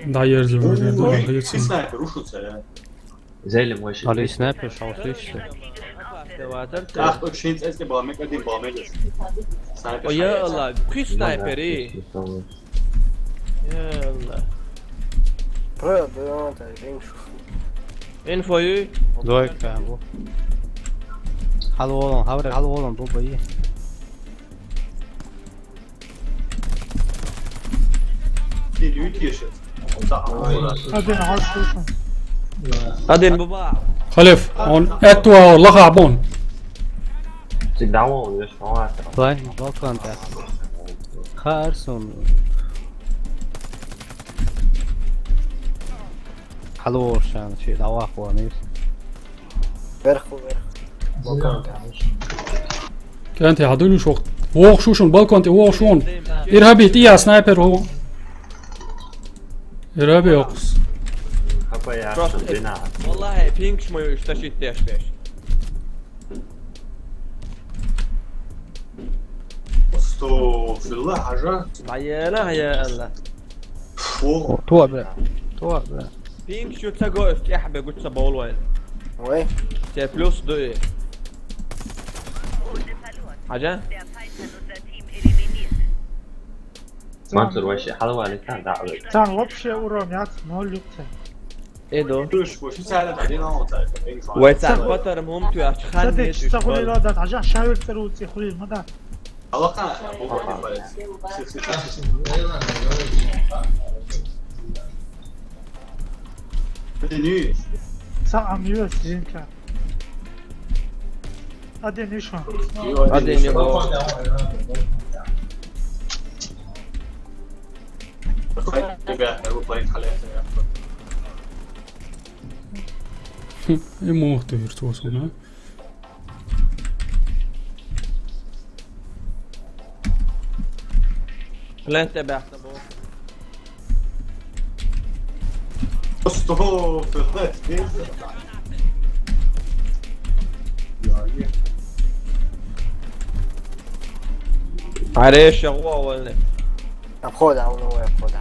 дӀаерзо везар ду, ахь яцин. Зелем вай ши. Али снайпер шаусиш. Ах, тот шин цӀе цӀе бала мега, один бала мега. Снайпер. О, я шаьш. Аллах, кхи снайпер, и. Я Аллах. Про, да, он так, я не шучу. Инфо ю? Дой, камбу. Хьал волан, хьавре, хьал волан, бу бай. Один, хьал слушай. Один, буба. Халиф, он эту лаха бон. Цигдамон, я шмалата. Лайн, балкон, да. Харсон. Хьал воршан, ши давах ванис. Вверху, вверху. Балкон, да. КӀанти, хьан дуьйна шух? ВогӀуш ву шуна, балкон тӀе вогӀуш ву. Ирхьаби, тӀе я снайпер ву. Ирхьаби воккхус. Хапа я. Просто шуна дина. Валлахи, пингаш ма ю иштта шиттеш беш. Астагфирулла, хьажа. Хьаяна, хьая Алла. Фу. О, то, бля. То, бля. Пинг шу ца го, аш тӀехь бегу ца бовлу вайн. Вай. Те плюс дуй. Хьажа? Мансур, вай ши хьалавалийтан даӀват. Царна вообще урон яц, ноль юкъе. Э, до. Вай царна патар мум туьяч, хан нет. Ца хули ла дат, хьажа, шавир цӀе руци хули ма дат. Аллаха, Сиси, сиси. Ца ам ю синка. Аден ишо. Аден ишо. Ребята, вы поймали. Хм, и мух ты виртуоз, а? Плент тӀе баьхна бу. Просто. Аре, шагӀо валне. Обхода, а, новый обхода.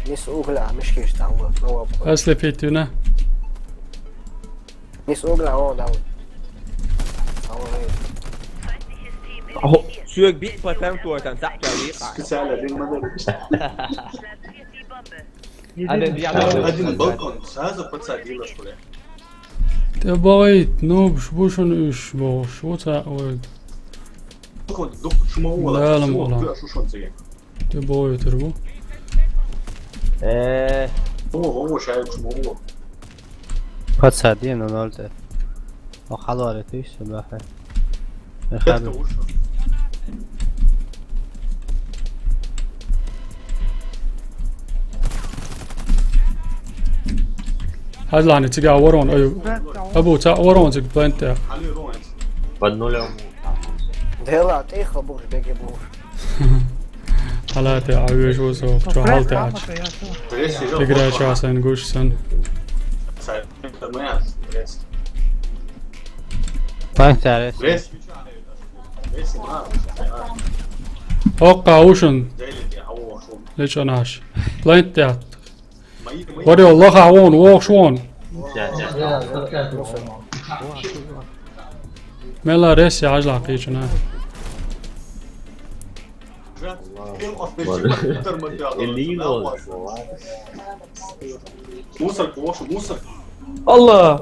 Мис угла, мешки там, новый обхода. Аслепетина. Мис угла, о, да. Ао, э. Ао, суьг бит патам туатан, сак чави. Специально, один модель. Один, я один, один балкон, сразу подсадила, что ли? Те бой, ну, бушбушун уж, бо, шо ца, ой. Балкон, дук, шумо ула, да, шумо, шумо, шумо, шумо. Те бой, турбу. Э. О, о, шай, шумо ула. Подсади, ну, ноль ты. О, халуаре, ты всё, бляха. Эхаду. Хьажлани цига ворон, ой. Абу, ца ворон циг плент тӀе. Под нулем. Дела, тихо будешь, беги будешь. Хьалате а веш ву со, чо хьалте ач. Игра часан гуш сан. Панцарес. Окка ушун. Лечанаш. Плент тӀе. Варе лаха вон, вохш вон. Мела рес я ажла кична. Мусор, вохш, мусор. Аллах.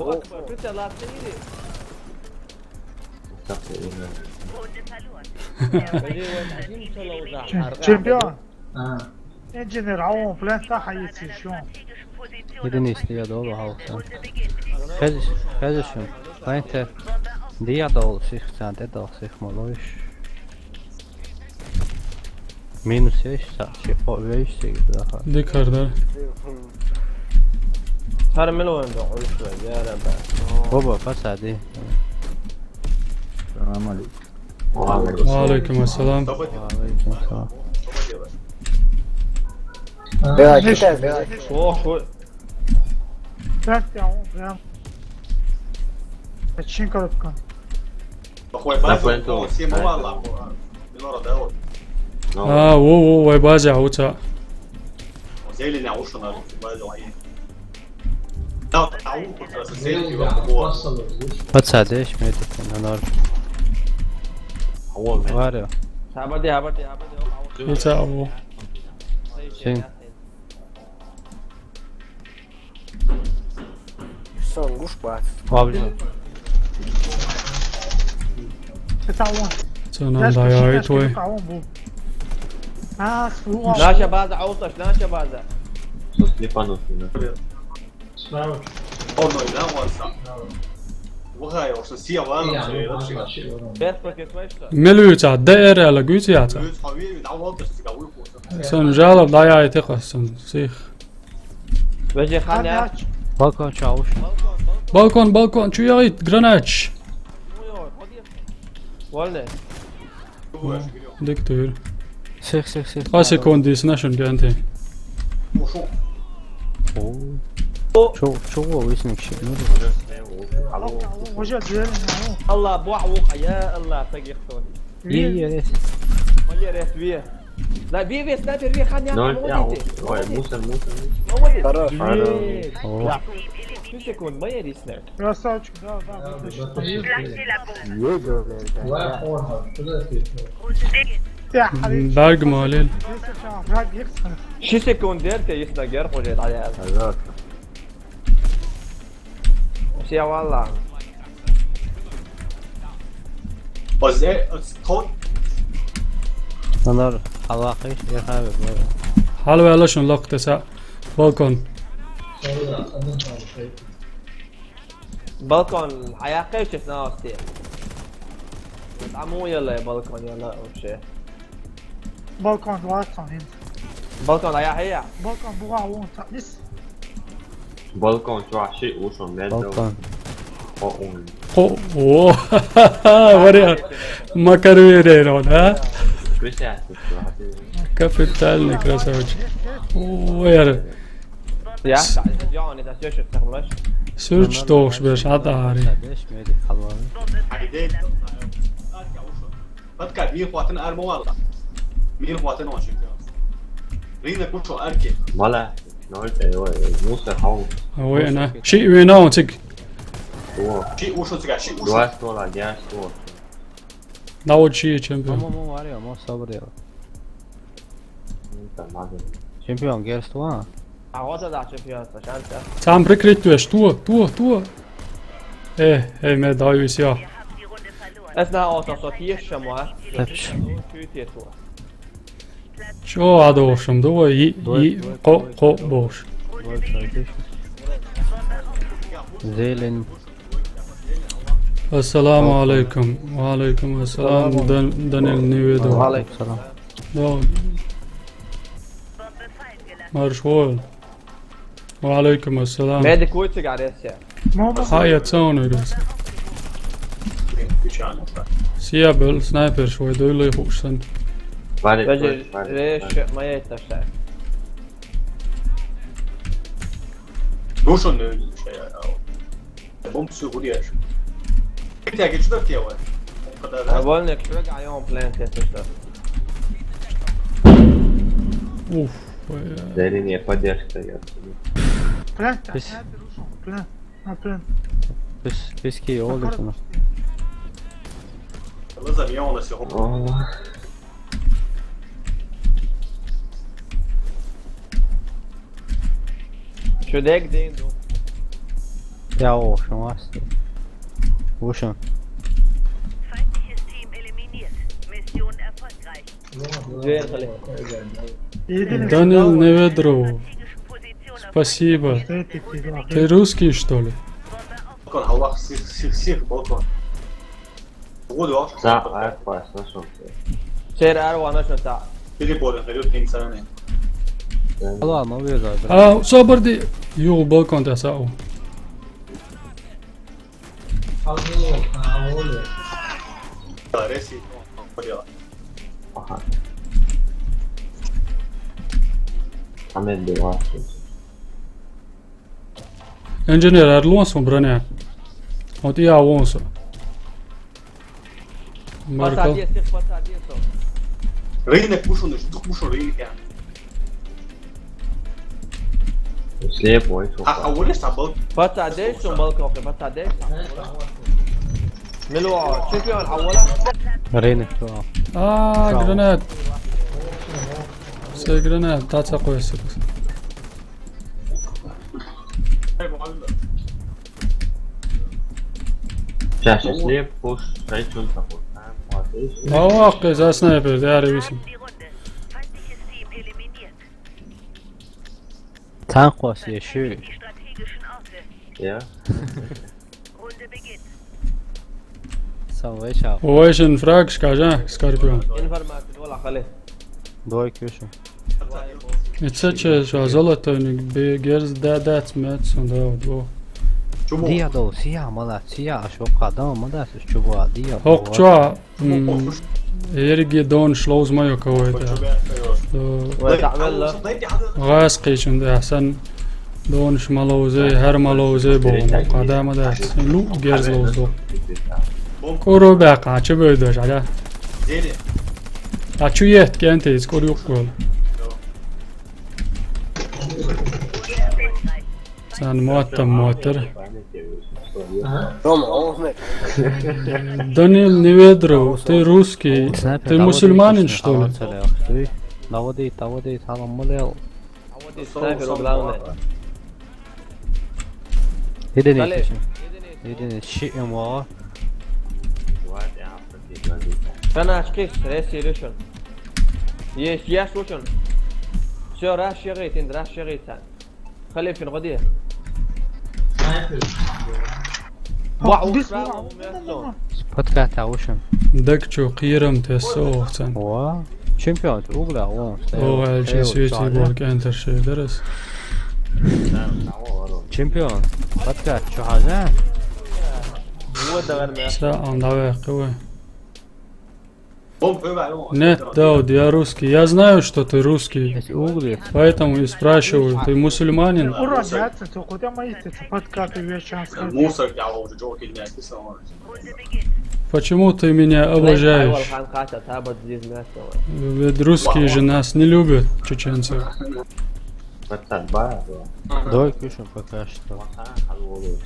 Чемпион. Инженер, а он плент тӀе хьаийций шун? Единственный я долу хьалха. Хезиш, хезиш шун. Плент тӀе. Дия долу сих, цан тӀе долу сих, малойш. Минус еш, са, чи, о, веш, сиг, даха. Дикар, да? Хар милуан да, ойш, я раба. Оба, пасади. Салам алейкум. Ва алейкум ассалам. Ва алейкум ассалам. Bela, ce te-ai zis? Oh, oh. Prям te-am, prям. Pe cine călăpcăm? Păi, bă, bă, bă, ție, mă, la, la, din ora de ori. Ah, o, o, o, bază, auța. O să-i le neau și noi, bază, la ei. Da, da, un cu trebuie să se ia, eu cu bun. What's up, dude? Medic, în onor. Oare? Habate, habate, habate. What's up, bro? Sim. São os quatro. Óbvio. Você tá onde? Você não dá oito, ué. Tá on, bro. Ah, sua. Lança baza, alta, lança baza. Só se lipa no fim, né? Sprout. Oh, no, that was not. What I also see a while ago. Best for get right. Me lüüd saad, D R L-e, kui siia saad. See on žēl, lai ai tekas on, sih. Veže hanja. Balkon čauš. Balkon, balkon, čujait, granāč. Volne. Diktator. Sih, sih, sih. Kahe sekundis našan gänti. Oo. Čo, čo, visnik šit. Allah, bu avuq, ya Allah, tagi xtoni. Iya, iya. Maya ret via. La via, via, sniper, via, hanja. Nol, ya, ой, мусор, мусор. Хорош. Хорош. Şu sekund, maya risner. Красавчик, да, да, вытащил. Berg malin. Şu sekund der te isna ger qoje da ya. Şey valla. Oze, tot. Anar, halaqi, ya abi, böyle. Halva alışın lokta sa. Balkon. Balkon, ayaqqa o'tib, nosti. Amu yalla balkon yalla вообще. Balkon, balkon. Balkon, ayaq, ayaq. Balkon, bu var, on taklis. Balkon, şu şey, o şu, ben de. Balkon. O, on. О, о, вариант. Макар верен он, а? Красавчик, красавчик. Капитальный красавчик. О, яр. Ya, ya, ne taşıyor şu takımlar? Search doğuş bir şey, hadi ağrı. Hadi. Hadi, bir kuatın ermo var lan. Bir kuatın o çünkü. Rine kuço erkek. Valla. Ne oldu? Musa havu. Ой, она. Şey, ой, она, он тик. О. Şey, uşu çıkar, şey, uşu. Два ствола, один ствол. Научи чемпион. Мама, мама, Марио, мама, сабыр я. Чемпион, герст ва? А вот да, чемпион, шанс. Сам прикрыть, что? Что? Что? Э, э, me dajvis, jā. Es nav auto, so tieši šamo. Taču. Küütie to. Čo adošam, dova, i, i, ko, ko, boš. Zelen. Assalamu alaikum. Wa alaikum assalam. Dan-, Daniel Nivedo. Wa alaikum salam. Da. Marš vol. Wa alaikum assalam. Medic, uite care este. Hai, ia ți-au unul, Iris. Sija bel sniper šoj, doj loj hušan. Vale, vale, vale. Reše, ma je ta šta. Dušan ne vidim šta ja, ja. Bom su gurješ. Te ga čudo ti je ovo. Kada da. A volne čovjek, a on plan te to što. Uf, pa ja. Deri nije podješka, ja. Plan, plan. Pis-, na plan. Pis-, piski oldu sana. Lazar, niye ona se. Allah. Şu dek din du. Ja, o, schon was. Wo schon? Feindliches Team eliminiert. Mission erfolgreich. Güzel, Halil. Daniel Nevedrov. Спасибо. Ты русский, что ли? Balkon, Allah, sih, sih, sih, balkon. Sa, ayak baş, nasıl? Ser er var, nasıl sa? Biri bu arada, yok, insan ne? Alo, ne oluyor zaten? Aa, sabır di. Yo, balkon da sa o. Alo, alo. Resi, aha. Хамед бегӀа. Инженер, ар луонсо броня. Вот я луонсо. Маркал. Подсади, сих, подсади, сох. Рынок пушун, что пушун рынок я. Слепой, слепой. А, а вот это был. Подсади, сох, балкон, подсади. Милуа, чемпион, а вот. Рынок, то. А, гранат. Все гранат, та цакъой сирус. Сейчас, сейчас, слеп, пуш, шайчун такой. Ава, къеза снайпер, да, ревисим. Танк у вас есть, ещё. Я? Салвейшн. Ой, шин фраг, скажа, Скорпион. Информация, вала, хали. Двойки уши. Ица че ша золотойник бе герз да дац мец, он да, вот, во. Чубу. Диа дол, сия, мала, сия, а шо кадам, мала, чубу, а диа. Хок дол. Чуа, м, эрги дон шлоуз майо кавайда. Ой, да, вела. Газ кичун да, сан дон шмалоузе, хар малоузе бо, кадама да. Лу герз лоуз до. Куро бака, чубу да, жада. А чу ет кенте из кур юккул. Сан муаттам муаттар. Рома, Омер. Данил Неведров, ты русский, ты мусульманин, что ли? Наводит, наводит, салам алейкум. Снайпер, главное. Единица. Сале. Единица. Ши эм о. Канаш кис, ресирушун. Есть, я шучун. Все, раш шерит, ин раш шерит. Халифин, ходи. Ва, ушла, уместно. Спотка таушим. Дак чу, къирам те соохцан. Ва. Чемпион, угла, о. О, элчи свети болк энтер шейдерес. Чемпион. Подкат, чё хаза? Са, он давай, кывы. Нет, Дауд, я русский. Я знаю, что ты русский. Угли. Поэтому и спрашиваю, ты мусульманин? Ура, нет, ты куда мои, ты подкаты вечером сходил? Мусор, я уже джокер, не описал. Почему ты меня обожаешь? Ведь русские же нас не любят, чеченцев. Давай пишем пока что.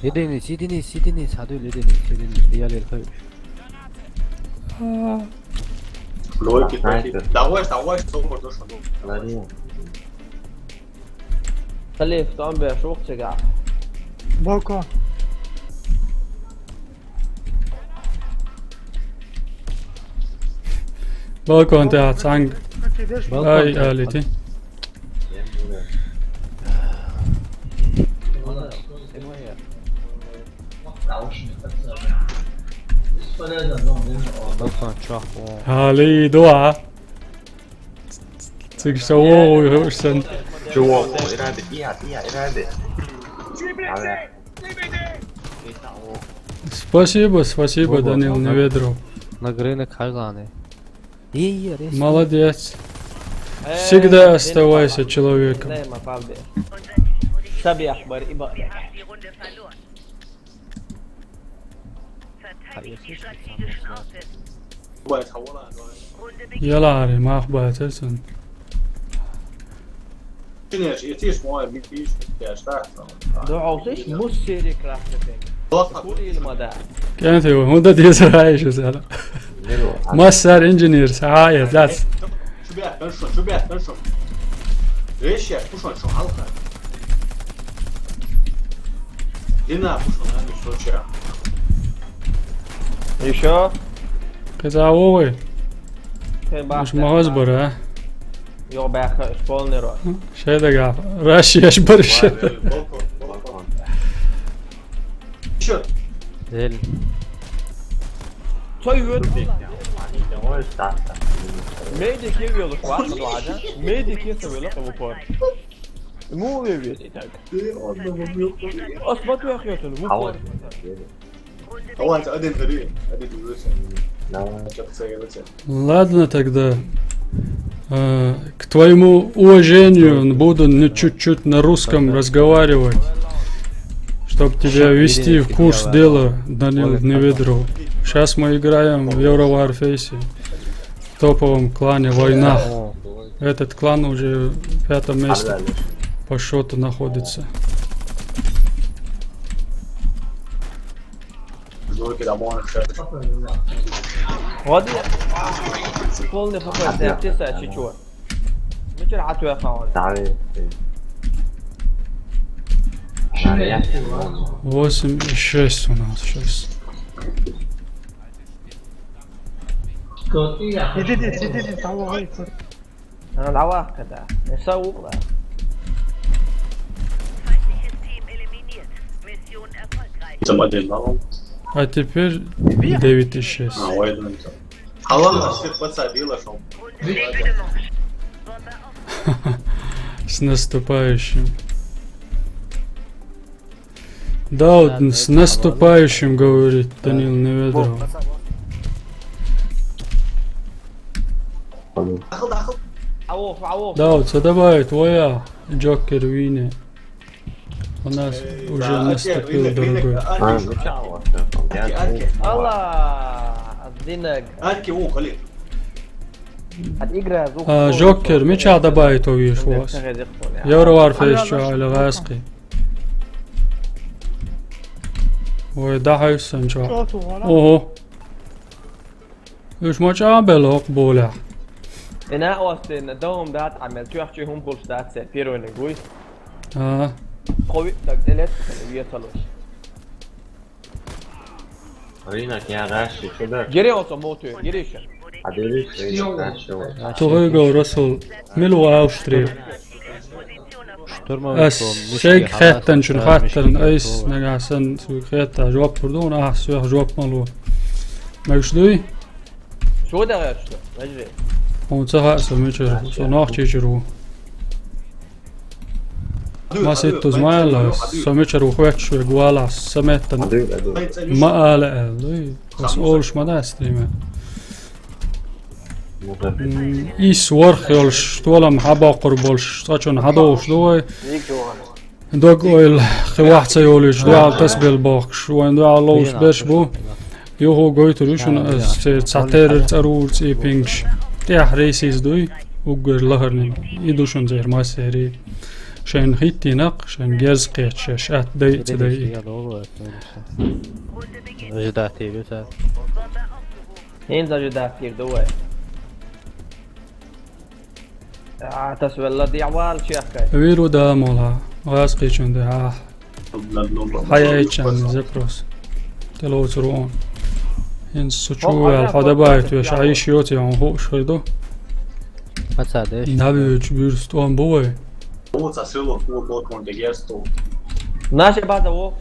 Единиц, единиц, единиц, аду единиц, единиц, я лелкаю. Давай, давай, что можно. Халиф, там бе, шух цыган. Балкон. Балкон, ты ацанг. Балкон. Ай, алити. Балкон, чё? Али, дуа. Цигшта вогӀу хӀушсан. Чувак, ираде, иа, иа, ираде. Спасибо, спасибо, Данил Неведров. На грынок хайланы. Молодец. Всегда оставайся человеком. Саби ахбар, иба. Яла ари, мах бацасан. Ду гӀовсиш мус сери красный пек. Кур ил мада. Кенте, хунда деза айша сала. Массар инженер, саая, дац. Чубят, хорошо, чубят, хорошо. Вещи, пушон, что, алка. Дина, пушон, а не соча. Еще? Къиза вогӀи. Муш магъаз бара, а? Йо, бяха, полный рот. Шайдага, Россия аш барыш. Зел. Той вет. Мейди кевиолуш варма дуада. Мейди кесавела кавупор. Му вевет и так. Осмотрю ахётун, вупор. Давайте, один, один, один, один. Давай, чё ты советуете? Ладно тогда. А, к твоему уважению буду не чуть-чуть на русском разговаривать, чтобы тебя ввести в курс дела, Данил Неведров. Сейчас мы играем в Евроварфейсе, в топовом клане «Война». Этот клан уже в пятом месте по счету находится. Hadi. Полный фокус, не птица, чичуа. Мичир хатуя хаун. Восемь и шесть у нас сейчас. Иди, иди, иди, иди, там ловит. Она давай когда. Я сау была. Somebody now. А теперь девять и шесть. А, why don't you? Аллах, все подсадила, шо. С наступающим. Да, вот с наступающим, говорит Данил Неведров. Ахыл, ахыл. Ау, ау. Да, вот сюда давай, твоя, Джокер Вини. У нас уже наступил другой. Арки, арки. Алла, Динег. Арки, о, Халид. От игры звук. А, Джокер, мича добавить увидишь у вас. Евроварфейс, что, или Гаски. Ой, да, хайсан, что. Ого. Уж мача белок боля. Ина остин дом дат амел тюахчи хум пулш дат се первый нигуй. А, Хови так делет вие салош. Ринок, я Раши, что да? Гири он со моту, гири ше. А дивись, Ринок, Раши, вот. тугой го Расул. Милу Австрия. Ас шейк хеттан чун хаттарн айс нагасан суй хетта жоп бурдун, а суй жоп малу. Мэгшдуй? Шо да что? Вежри. Он цаха со мичер, со нах чичеру. Масит туз майла, со мичер ухвет шо гуала, со меттан. Ма ала эл, дуй. Ас олш ма да стриме. Ис ворх ёлш, туалам хабакъур болш, сачун хадош дуй. Дог ойл хивахца ёлш, дуал тасбел бохш, вайн дуал лош беш бу. Юху гойтур ишун, э, се цатер царур ци пингш. Тях рейсиз дуй, уггер лахарнин. Идушун зер масери. Шен хиттинак, шен герз кечеш, ат дай ци дай. Ждать тебе, да. Ин за ждать тебе, давай. А, тас вела ди авал чехкай. Виру да мола, газ кечун да. Хаяйчан запрос. Тело цурон. Ин сучу вел хада байт веш айш йоти он ху шхидо. Пацадеш. Навич бюрст он бой. Оца сило футбол кон де герсто. Наша база о.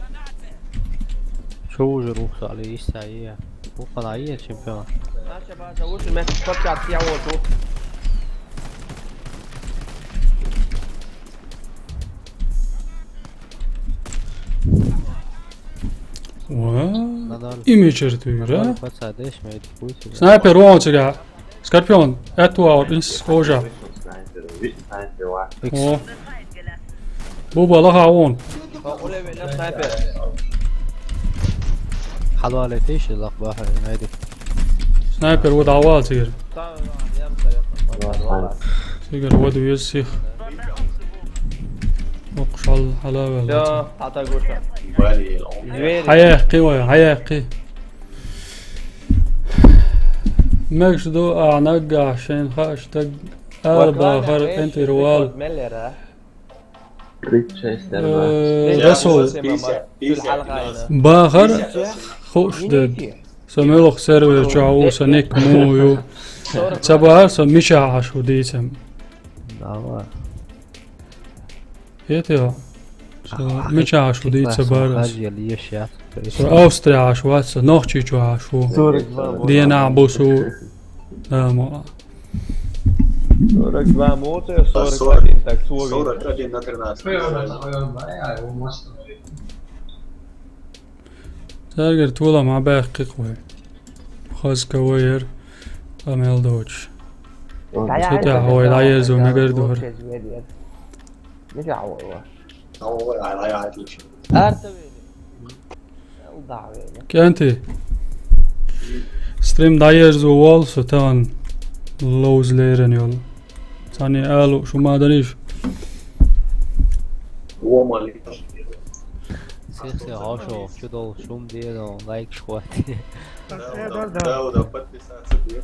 Что уже рухсали, иса ия. Ухала ия чемпион. Наша база о, мес подчат я о ту. Ва. Имечер тюра. Пацадеш, мейт пусть. Снайпер вон цыга. Скорпион, это вот из кожа. О. Буба лаха вон. Оле вела снайпер. Халуале тиши лак баха, найди. Снайпер вот авал цыгер. Цыгер вот вез сих. Окшал халавел. Всё, атагуша. Бариел. Звери. Хаяхи вай, хаяхи. Мэгшду анагга шен хаштаг. Алба хар интервал. Меллера. Э, Расул. Бахар хуш дед. Со мелох сервер чау, со ник муу ю. Цабар со мича ашу дицем. Давай. Хетио. Со мича ашу дицем барас. Хажи лиешят. Со Австрия ашу ватса, нохчи чу ашу. Диена бусу. Да, мола. Сорок два моты, сорок один так слови. Сорок один на тринадцать. Саргер тула ма бах кикве. Хозка вайер. Амел доч. Цу тӀехь вай дӀаерзо мегар ду хӀара. Мичахь вай ва? Арта вели. Алда вели. КӀентий. Стрим дӀаерзо волу со тахана ловза лерина йолу. Цхьаьна алу шу ма дарийша. Сих-сих хьошо чудолу шум дийно лайкаш хӀотти. Да, да, да, подписаться дийно.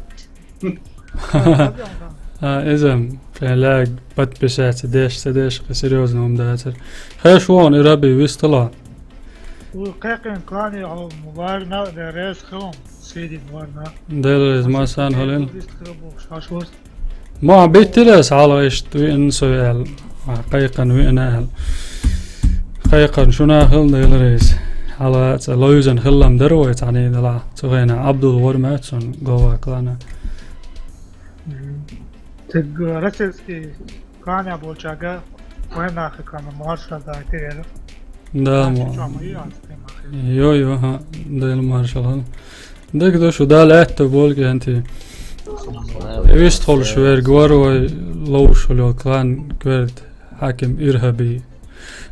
А, иза, прям лаг подписаться деш, ца деш, кхин серьёзно хӀума дацара. Хеш вон, и раби вистала. Кхайкхина клане хьо варна, де рес хилом, сидин варна. Делрез ма сан халин. Вист хилбуш, хаш вуст. Ма биттилес хьала иштта виъна со аьлла. Ма кхайкхина виъна аьлла. Кхайкхина шуна хилла делрез. Хьала ца лоюзан хиллам дара вай цхьаьна дала. Цу хенахь Абдул вар ма цун гова клана. Мгм. Таг, э, российский клане болчага вайнахи клана маршал дайтира. Да, мо. Чу ма яц, ты махи. Йо, йо, ха, Дела маршал хилла. Дагадо шу Дала аьтто болу кӀентий. Вист холуш верг вар вай ловуш хилла клан кверд хьаким Ирхаби.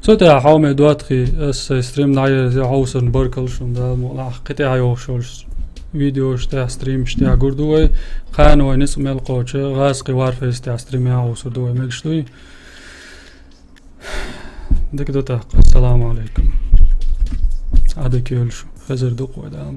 Цу тӀехь хьоме доттагӀий, ас сайн стрим дӀаерзе хьовсарна баркалла шуна Дала мукъалахь. Кхин тӀехь йогӀуш йолуш видеош тӀехь, стримаш тӀехь гур ду вай. Кхана вай ницкъ мел кхочу, гӀазкхи варфейс тӀехь стрим ян хьовсур ду вай, мегаш дуй. Дика ду тӀаккха. Ассаламу алейкум. Ӏадика йолуш. Хезар ду-кх вай Дала.